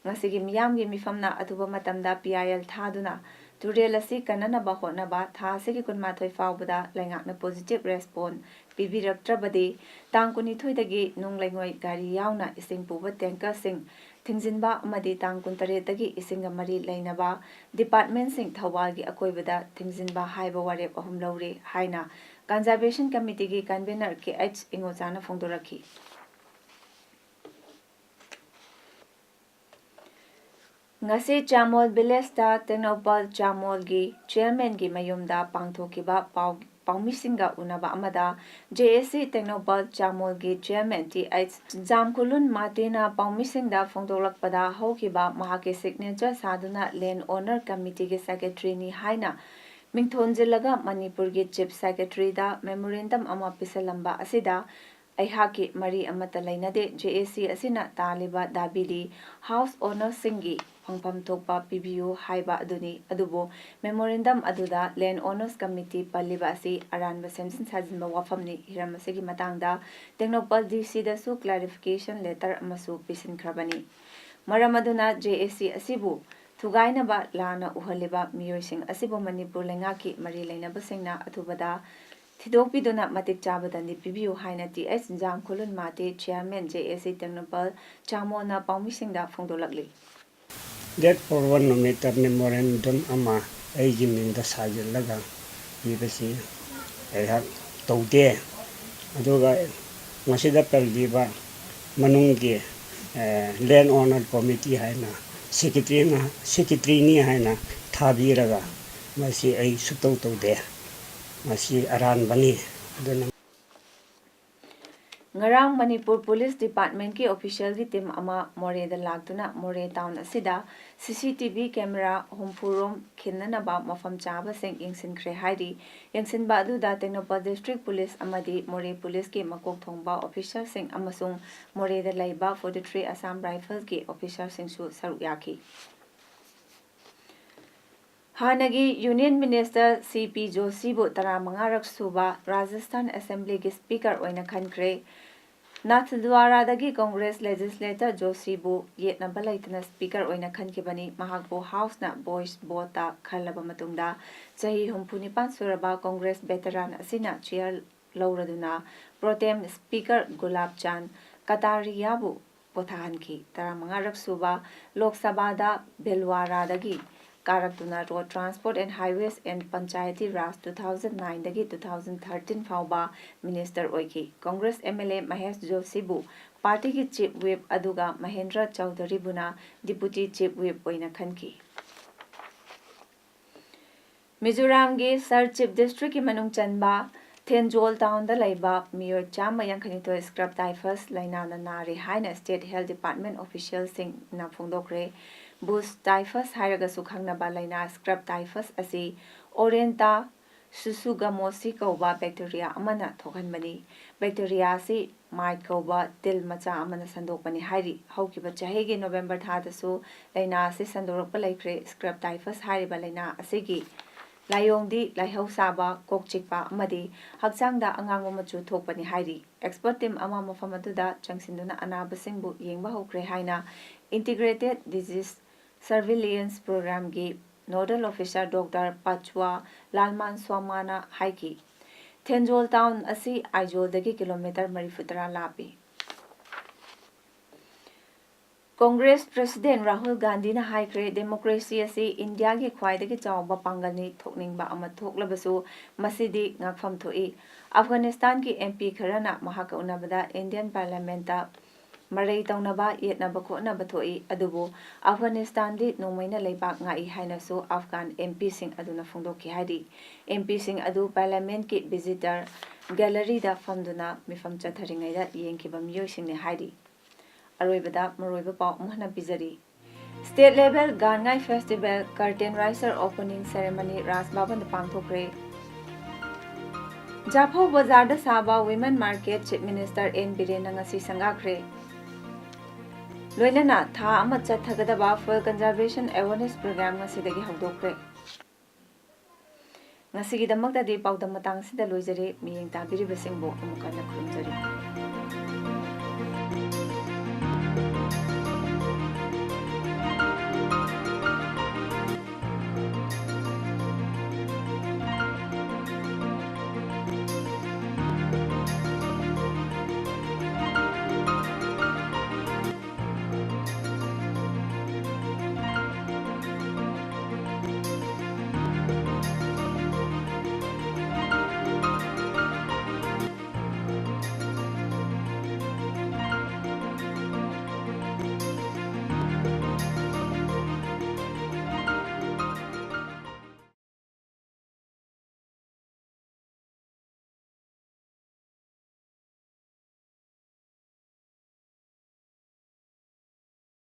ꯉꯁꯤꯒꯤ ꯃꯤꯌꯥꯝꯒꯤ ꯃꯤꯐꯝꯅ ꯑꯊꯨꯕ ꯃꯇꯝꯗ PIL ꯊꯥꯗꯨꯅ ꯇꯨꯔꯦꯜ ꯑꯁꯤ ꯀꯟꯅꯅꯕ ꯍꯣꯠꯅꯕ, ꯊꯥ ꯑꯁꯤꯒꯤ ꯀꯨꯟꯃꯥꯊꯣꯏ ꯐꯥꯎꯕꯗ ꯂꯩꯉꯥꯛꯅ positive response ꯄꯤꯕꯤꯔꯛꯇ꯭ꯔꯕꯗꯤ ꯇꯥꯡ ꯀꯨꯟꯅꯤꯊꯣꯏꯗꯒꯤ ꯅꯨꯡ ꯂꯩꯉꯣꯏ ꯒꯥꯔꯤ ꯌꯥꯎꯅ ꯏꯁꯤꯡ ꯄꯨꯕ tankerꯁꯤꯡ ꯊꯤꯡꯖꯤꯟꯕ ꯑꯃꯗꯤ ꯇꯥꯡ ꯀꯨꯟꯇꯔꯦꯠꯇꯒꯤ ꯏꯁꯤꯡꯒ ꯃꯔꯤ ꯂꯩꯅꯕ departmentꯁꯤꯡ ꯊꯧꯕꯥꯜꯒꯤ ꯑꯀꯣꯏꯕꯗ ꯊꯤꯡꯖꯤꯟꯕ ꯍꯥꯏꯕ ꯋꯥꯔꯦꯞ ꯑꯍꯨꯝ ꯂꯧꯔꯦ ꯍꯥꯏꯅ Conservation Committeeꯒꯤ convener KH ꯏꯉꯣꯆꯥꯅ ꯐꯣꯡꯗꯣꯔꯛꯈꯤ꯫ ꯉꯁꯤ ꯆꯥꯃꯣꯜ villageꯇ ꯇꯦꯡꯅꯧꯄꯜ ꯆꯥꯃꯣꯜꯒꯤ chairmanꯒꯤ ꯃꯌꯨꯝꯗ ꯄꯥꯡꯊꯣꯛꯈꯤꯕ ꯄꯥꯎ ꯄꯥꯎꯃꯤꯁꯤꯡꯒ ꯎꯅꯕ ꯑꯃꯗ ꯖꯦ ꯑꯦ ꯁꯤ ꯇꯦꯡꯅꯧꯄꯜ ꯆꯥꯃꯣꯜꯒꯤ ꯆꯤꯌꯔꯃꯦꯟ ꯇꯤ ꯑꯩꯆ ꯖꯥꯝꯈꯨꯂꯨꯟ ꯃꯥꯇꯦꯅ ꯄꯥꯎꯃꯤꯁꯤꯡꯗ ꯐꯣꯡꯗꯣꯛꯂꯛꯄꯗ, ꯍꯧꯈꯤꯕ ꯃꯍꯥꯛꯀꯤ ꯁꯤꯒꯅꯦꯆꯔ ꯁꯥꯗꯨꯅ ꯂꯦꯟ ꯑꯣꯅꯔ ꯀꯃꯤꯇꯤꯒꯤ ꯁꯦꯀ꯭ꯔꯦꯇꯔꯤꯅꯤ ꯍꯥꯏꯅ ꯃꯤꯡꯊꯣꯟꯖꯤꯜꯂꯒ ꯃꯅꯤꯄꯨꯔꯒꯤ ꯆꯤꯐ ꯁꯦꯀ꯭ꯔꯦꯇꯔꯤꯗ ꯃꯦꯃꯣꯔꯦꯟꯗꯝ ꯑꯃ ꯄꯤꯁꯜꯂꯝꯕ ꯑꯁꯤꯗ ꯑꯩꯍꯥꯛꯀꯤ ꯃꯔꯤ ꯑꯃꯠꯇ ꯂꯩꯅꯗꯦ꯫ ꯖꯦ ꯑꯦ ꯁꯤ ꯑꯁꯤꯅ ꯇꯥꯜꯂꯤꯕ ꯗꯥꯕꯤꯗꯤ ꯍꯥꯎꯁ ꯑꯣꯅꯔꯁꯤꯡꯒꯤ ꯐꯪꯐꯝ ꯊꯣꯛꯄ ꯄꯤꯕꯤꯌꯨ ꯍꯥꯏꯕ ꯑꯗꯨꯅꯤ꯫ ꯑꯗꯨꯕꯨ ꯃꯦꯃꯣꯔꯦꯟꯗꯝ ꯑꯗꯨꯗ ꯂꯦꯟ ꯑꯣꯅꯔꯁ ꯀꯃꯤꯇꯤ ꯄꯜꯂꯤꯕ ꯑꯁꯤ ꯑꯔꯥꯟꯕ ꯁꯦꯝꯖꯤꯟ ꯁꯥꯖꯤꯟꯕ ꯋꯥꯐꯝꯅꯤ꯫ ꯍꯤꯔꯝ ꯑꯁꯤꯒꯤ ꯃꯇꯥꯡꯗ ꯇꯦꯡꯅꯧꯄꯜ ꯗꯤ ꯁꯤꯗꯁꯨ ꯀ꯭ꯂꯥꯔꯤꯐꯤꯀꯦꯁꯟ ꯂꯦꯇꯔ ꯑꯃꯁꯨ ꯄꯤꯁꯤꯟꯈ꯭ꯔꯕꯅꯤ꯫ ꯃꯔꯝ ꯑꯗꯨꯅ ꯖꯦ ꯑꯦ ꯁꯤ ꯑꯁꯤꯕꯨ ꯊꯨꯒꯥꯏꯅꯕ ꯂꯥꯟꯅ ꯎꯍꯜꯂꯤꯕ ꯃꯤꯑꯣꯏꯁꯤꯡ ꯑꯁꯤꯕꯨ ꯃꯅꯤꯄꯨꯔ ꯂꯩꯉꯥꯛꯀꯤ ꯃꯔꯤ ꯂꯩꯅꯕꯁꯤꯡꯅ ꯑꯊꯨꯕꯗ ꯊꯤꯗꯣꯛꯄꯤꯗꯨꯅ ꯃꯇꯤꯛ ꯆꯥꯕ ꯗꯟꯗꯤ ꯄꯤꯕꯤꯌꯨ ꯍꯥꯏꯅ T H ꯖꯥꯝꯈꯨꯂꯨꯟ Mate, chairman J ꯑꯦ ꯁꯤ ꯇꯦꯡꯅꯧꯄꯜ ꯆꯥꯃꯣꯜꯅ ꯄꯥꯎꯃꯤꯁꯤꯡꯗ ꯐꯣꯡꯗꯣꯛꯂꯛꯂꯤ꯫ ꯗꯦꯠ ꯐꯣꯔ ꯋꯥꯟ ꯅꯨꯃꯤꯠꯇ ꯃꯦꯃꯣꯔꯦꯟꯗꯝ ꯑꯃ ꯑꯩꯒꯤ ꯃꯤꯡꯗ ꯁꯥꯖꯤꯜꯂꯒ ꯄꯤꯕꯁꯤ ꯑꯩꯍꯥꯛ ꯇꯧꯗꯦ꯫ ꯑꯗꯨꯒ ꯃꯁꯤꯗ ꯄꯜꯂꯤꯕ ꯃꯅꯨꯡꯒꯤ ꯂꯦꯟ ꯑꯣꯅꯔ ꯀꯣꯃꯤꯇꯤ ꯍꯥꯏꯅ ꯁꯦꯀ꯭ꯔꯦꯇꯔꯤꯅ, ꯁꯦꯀ꯭ꯔꯦꯇꯔꯤꯅꯤ ꯍꯥꯏꯅ ꯊꯥꯕꯤꯔꯒ ꯃꯁꯤ ꯑꯩ ꯁꯨꯛꯇꯧ ꯇꯧꯗꯦ꯫ ꯃꯁꯤ ꯑꯔꯥꯟꯕꯅꯤ꯫ ꯑꯗꯨꯅ ꯉꯔꯥꯡ ꯃꯅꯤꯄꯨꯔ ꯄꯨꯂꯤꯁ ꯗꯤꯄꯥꯔꯠꯃꯦꯟꯠꯀꯤ ꯑꯣꯐꯤꯁꯤꯌꯦꯜꯒꯤ ꯇꯤꯝ ꯑꯃ ꯃꯣꯔꯦꯗ ꯂꯥꯛꯇꯨꯅ ꯃꯣꯔꯦ ꯇꯥꯎꯟ ꯑꯁꯤꯗ ꯁꯤ ꯁꯤ ꯇꯤ ꯚꯤ ꯀꯦꯃꯦꯔꯥ ꯍꯨꯝꯐꯨ ꯔꯣꯝ ꯈꯤꯟꯅꯅꯕ ꯃꯐꯝ ꯆꯥꯕꯁꯤꯡ ꯌꯦꯡꯁꯤꯟꯈ꯭ꯔꯦ ꯍꯥꯏꯔꯤ꯫ ꯌꯦꯡꯁꯤꯟꯕ ꯑꯗꯨꯗ ꯇꯦꯡꯅꯧꯄꯜ ꯗꯤꯁꯇ꯭ꯔꯤꯛ ꯄꯨꯂꯤꯁ ꯑꯃꯗꯤ ꯃꯣꯔꯦ ꯄꯨꯂꯤꯁꯀꯤ ꯃꯀꯣꯛ ꯊꯣꯡꯕ ꯑꯣꯐꯤꯁꯔꯁꯤꯡ ꯑꯃꯁꯨꯡ ꯃꯣꯔꯦꯗ ꯂꯩꯕ ꯐꯣꯔꯇꯤ ꯊ꯭ꯔꯤ ꯑꯁꯥꯝ ꯔꯥꯏꯐꯜꯁꯀꯤ ꯑꯣꯐꯤꯁꯔꯁꯤꯡꯁꯨ ꯁꯔꯨꯛ ꯌꯥꯈꯤ꯫ ꯍꯥꯟꯅꯒꯤ ꯌꯨꯅꯤꯌꯟ ꯃꯤꯅꯤꯁꯇꯔ ꯁꯤ ꯄꯤ ꯖꯣꯁꯤꯕꯨ ꯇꯔꯥꯃꯉꯥꯔꯛ ꯁꯨꯕ ꯔꯥꯖꯁꯊꯥꯟ ꯑꯦꯁꯦꯝꯕ꯭ꯂꯤꯒꯤ ꯁ꯭ꯄꯤꯀꯔ ꯑꯣꯏꯅ ꯈꯟꯈ꯭ꯔꯦ꯫ ꯅꯥꯊꯗ꯭ꯋꯥꯔꯥꯗꯒꯤ ꯀꯣꯡꯒ꯭ꯔꯦꯁ ꯂꯦꯖꯤꯁꯂꯦꯇꯔ ꯖꯣꯁꯤꯕꯨ ꯌꯦꯠꯅꯕ ꯂꯩꯇꯅ ꯁ꯭ꯄꯤꯀꯔ ꯑꯣꯏꯅ ꯈꯟꯈꯤꯕꯅꯤ꯫ ꯃꯍꯥꯛꯄꯨ ꯍꯥꯎꯁꯅ ꯚꯣꯏꯁ ꯚꯣꯠꯇ ꯈꯜꯂꯕ ꯃꯇꯨꯡꯗ ꯆꯍꯤ ꯍꯨꯝꯐꯨ ꯅꯤꯄꯥꯟ ꯁꯨꯔꯕ ꯀꯣꯡꯒ꯭ꯔꯦꯁ ꯚꯦꯇꯔꯥꯟ ꯑꯁꯤꯅ ꯆꯤꯌꯔ ꯂꯧꯔꯗꯨꯅ ꯄ꯭ꯔꯣꯇꯦꯝ ꯁ꯭ꯄꯤꯀꯔ ꯒꯨꯂꯥꯕ ꯆꯥꯟ ꯀꯇꯥꯔꯤꯌꯥꯕꯨ ꯄꯣꯊꯥꯍꯟꯈꯤ꯫ ꯇꯔꯥꯃꯉꯥꯔꯛ ꯁꯨꯕ ꯂꯣꯛ ꯁꯚꯥꯗ ꯚꯤꯜꯋꯥꯔꯥꯗꯒꯤ ꯀꯥꯔꯛꯇꯨꯅ Road Transport and Highways and Panchayati Raj two thousand nine ꯗꯒꯤ two thousand thirteen ꯐꯥꯎꯕ ꯃꯤꯅꯤꯁꯇꯔ ꯑꯣꯏꯈꯤ꯫ Congress M L A Mahesh ꯖꯣꯁꯤꯕꯨ ꯄꯥꯔꯇꯤꯒꯤ ꯆꯤꯐ ꯋꯤꯞ ꯑꯗꯨꯒ ꯃꯍꯦꯟꯗ꯭ꯔ ꯆꯧꯙꯔꯤꯕꯨꯅ ꯗꯤꯄꯨꯇꯤ ꯆꯤꯐ ꯋꯤꯞ ꯑꯣꯏꯅ ꯈꯟꯈꯤ꯫ ꯃꯤꯖꯣꯔꯥꯝꯒꯤ ꯁꯔ ꯆꯤꯞ ꯗꯤꯁꯇ꯭ꯔꯤꯛꯀꯤ ꯃꯅꯨꯡ ꯆꯟꯕ ꯊꯦꯟꯖꯣꯜ ꯇꯥꯎꯟꯗ ꯂꯩꯕ ꯃꯤꯑꯣꯏ ꯆꯥꯝꯃ ꯌꯥꯡꯈꯩꯅꯤꯊꯣꯏ ꯁ꯭ꯀ꯭ꯔꯕ ꯇꯥꯏꯐꯁ ꯂꯥꯏꯅꯥꯅ ꯅꯥꯔꯦ ꯍꯥꯏꯅ ꯁ꯭ꯇꯦꯠ ꯍꯦꯜꯊ ꯗꯤꯄꯥꯔꯠꯃꯦꯟꯠ ꯑꯣꯐꯤꯁꯤꯌꯦꯜꯁꯤꯡꯅ ꯐꯣꯡꯗꯣꯛꯈ꯭ꯔꯦ꯫ ꯕꯨꯁ ꯇꯥꯏꯐꯁ ꯍꯥꯏꯔꯒꯁꯨ ꯈꯪꯅꯕ ꯂꯥꯏꯅꯥ ꯁ꯭ꯀ꯭ꯔꯕ ꯇꯥꯏꯐꯁ ꯑꯁꯤ ꯑꯣꯔꯦꯟꯇꯥ ꯁꯨꯁꯨꯒꯃꯣꯁꯤ ꯀꯧꯕ ꯕꯦꯛꯇꯦꯔꯤꯌꯥ ꯑꯃꯅ ꯊꯣꯛꯍꯟꯕꯅꯤ꯫ ꯕꯦꯛꯇꯦꯔꯤꯌꯥ ꯑꯁꯤ ꯃꯥꯏꯠ ꯀꯧꯕ ꯇꯤꯜ ꯃꯆꯥ ꯑꯃꯅ ꯁꯟꯗꯣꯛꯄꯅꯤ ꯍꯥꯏꯔꯤ꯫ ꯍꯧꯈꯤꯕ ꯆꯍꯤꯒꯤ ꯅꯣꯕꯦꯝꯕꯔ ꯊꯥꯗꯁꯨ ꯂꯥꯏꯅꯥ ꯑꯁꯤ ꯁꯟꯗꯣꯔꯛꯄ ꯂꯩꯈ꯭ꯔꯦ꯫ ꯁ꯭ꯀ꯭ꯔꯕ ꯇꯥꯏꯐꯁ ꯍꯥꯏꯔꯤꯕ ꯂꯥꯏꯅꯥ ꯑꯁꯤꯒꯤ ꯂꯥꯏꯑꯣꯡꯗꯤ ꯂꯥꯏꯍꯧ ꯁꯥꯕ, ꯀꯣꯛ ꯆꯤꯛꯄ ꯑꯃꯗꯤ ꯍꯛꯆꯥꯡꯗ ꯑꯉꯥꯡꯕ ꯃꯆꯨ ꯊꯣꯛꯄꯅꯤ ꯍꯥꯏꯔꯤ꯫ ꯑꯦꯛꯁꯄꯔꯠ ꯇꯤꯝ ꯑꯃ ꯃꯐꯝ ꯑꯗꯨꯗ ꯆꯪꯁꯤꯟꯗꯨꯅ ꯑꯅꯥꯕꯁꯤꯡꯕꯨ ꯌꯦꯡꯕ ꯍꯧꯈ꯭ꯔꯦ ꯍꯥꯏꯅ ꯏꯟꯇꯤꯒ꯭ꯔꯦꯇꯦꯗ ꯗꯤꯖꯤꯁ ꯁꯔꯚꯤꯂꯦꯟꯁ ꯄ꯭ꯔꯣꯒ꯭ꯔꯥꯝꯒꯤ nodal officer doctor Pachwa Lalman ꯁ꯭ꯋꯥꯃꯥꯅ ꯍꯥꯏꯈꯤ꯫ ꯊꯦꯟꯖꯣꯜ ꯇꯥꯎꯟ ꯑꯁꯤ ꯑꯥꯏꯖꯣꯜꯗꯒꯤ ꯀꯤꯂꯣꯃꯤꯇꯔ ꯃꯔꯤꯐꯨꯇꯔꯥ ꯂꯥꯞꯄꯤ꯫ ꯀꯣꯡꯒ꯭ꯔꯦꯁ ꯄ꯭ꯔꯦꯁꯤꯗꯦꯟꯠ ꯔꯥꯍꯨꯜ ꯒꯥꯟꯙꯤꯅ ꯍꯥꯏꯈ꯭ꯔꯦ, ꯗꯦꯃꯣꯀ꯭ꯔꯦꯁꯤ ꯑꯁꯤ ꯏꯟꯗꯤꯌꯥꯒꯤ ꯈ꯭ꯋꯥꯏꯗꯒꯤ ꯆꯥꯎꯕ ꯄꯥꯡꯒꯜꯅꯤ꯫ ꯊꯣꯛꯅꯤꯡꯕ ꯑꯃ ꯊꯣꯛꯂꯕꯁꯨ ꯃꯁꯤꯗꯤ ꯉꯥꯛꯐꯝ ꯊꯣꯛꯏ꯫ ꯑꯐꯒꯥꯅꯤꯁꯇꯥꯟꯒꯤ ꯑꯦꯝ ꯄꯤ ꯈꯔꯅ ꯃꯍꯥꯛꯀ ꯎꯅꯕꯗ ꯏꯟꯗꯤꯌꯟ ꯄꯥꯔꯂꯤꯌꯥꯃꯦꯟꯠꯇ ꯃꯔꯩ ꯇꯧꯅꯕ, ꯌꯦꯠꯅꯕ ꯈꯣꯠꯅꯕ ꯊꯣꯛꯏ꯫ ꯑꯗꯨꯕꯨ ꯑꯐꯒꯥꯅꯤꯁꯇꯥꯟꯗꯤ ꯅꯣꯡꯃꯩꯅ ꯂꯩꯕꯥꯛ ꯉꯥꯛꯏ ꯍꯥꯏꯅꯁꯨ ꯑꯐꯒꯥꯟ ꯑꯦꯝ ꯄꯤꯁꯤꯡ ꯑꯗꯨꯅ ꯐꯣꯡꯗꯣꯛꯈꯤ ꯍꯥꯏꯔꯤ꯫ ꯑꯦꯝ ꯄꯤꯁꯤꯡ ꯑꯗꯨ ꯄꯥꯔꯂꯤꯌꯥꯃꯦꯟꯠꯀꯤ ꯚꯤꯖꯤꯇꯔ ꯒꯦꯂꯔꯤꯗ ꯐꯝꯗꯨꯅ ꯃꯤꯐꯝ ꯆꯠꯊꯔꯤꯉꯩꯗ ꯌꯦꯡꯈꯤꯕ ꯃꯤꯑꯣꯏꯁꯤꯡꯅꯤ ꯍꯥꯏꯔꯤ꯫ ꯑꯔꯣꯏꯕꯗ ꯃꯔꯨꯑꯣꯏꯕ ꯄꯥꯎ ꯑꯃꯨꯛ ꯍꯟꯅ ꯄꯤꯖꯔꯤ꯫ State level Gaan Ngai festival curtain raiser opening ceremony Raj ꯚꯕꯟꯗ ꯄꯥꯡꯊꯣꯛꯈ꯭ꯔꯦ꯫ ꯖꯥꯐꯧ ꯕꯖꯥꯔꯗ ꯁꯥꯕ women market chief minister N ꯕꯤꯔꯦꯟꯅ ꯉꯁꯤ ꯁꯪꯒꯥꯈ꯭ꯔꯦ꯫ ꯂꯣꯏꯅꯅ ꯊꯥ ꯑꯃ ꯆꯠꯊꯒꯗꯕ ꯐꯣꯏꯜ ꯀꯟꯖꯔꯕꯦꯁꯟ ꯑꯦꯋꯦꯔꯅꯦꯁ ꯄ꯭ꯔꯣꯒ꯭ꯔꯥꯝ ꯉꯁꯤꯗꯒꯤ ꯍꯧꯗꯣꯛꯈ꯭ꯔꯦ꯫ ꯉꯁꯤꯒꯤꯗꯃꯛꯇꯗꯤ ꯄꯥꯎꯗꯝ ꯃꯇꯥꯡꯁꯤꯗ ꯂꯣꯏꯖꯔꯦ꯫ ꯃꯤꯠꯌꯦꯡ ꯇꯥꯕꯤꯔꯤꯕꯁꯤꯡꯕꯨ ꯑꯃꯨꯛ ꯍꯟꯅ ꯈꯨꯔꯨꯝꯖꯔꯤ꯫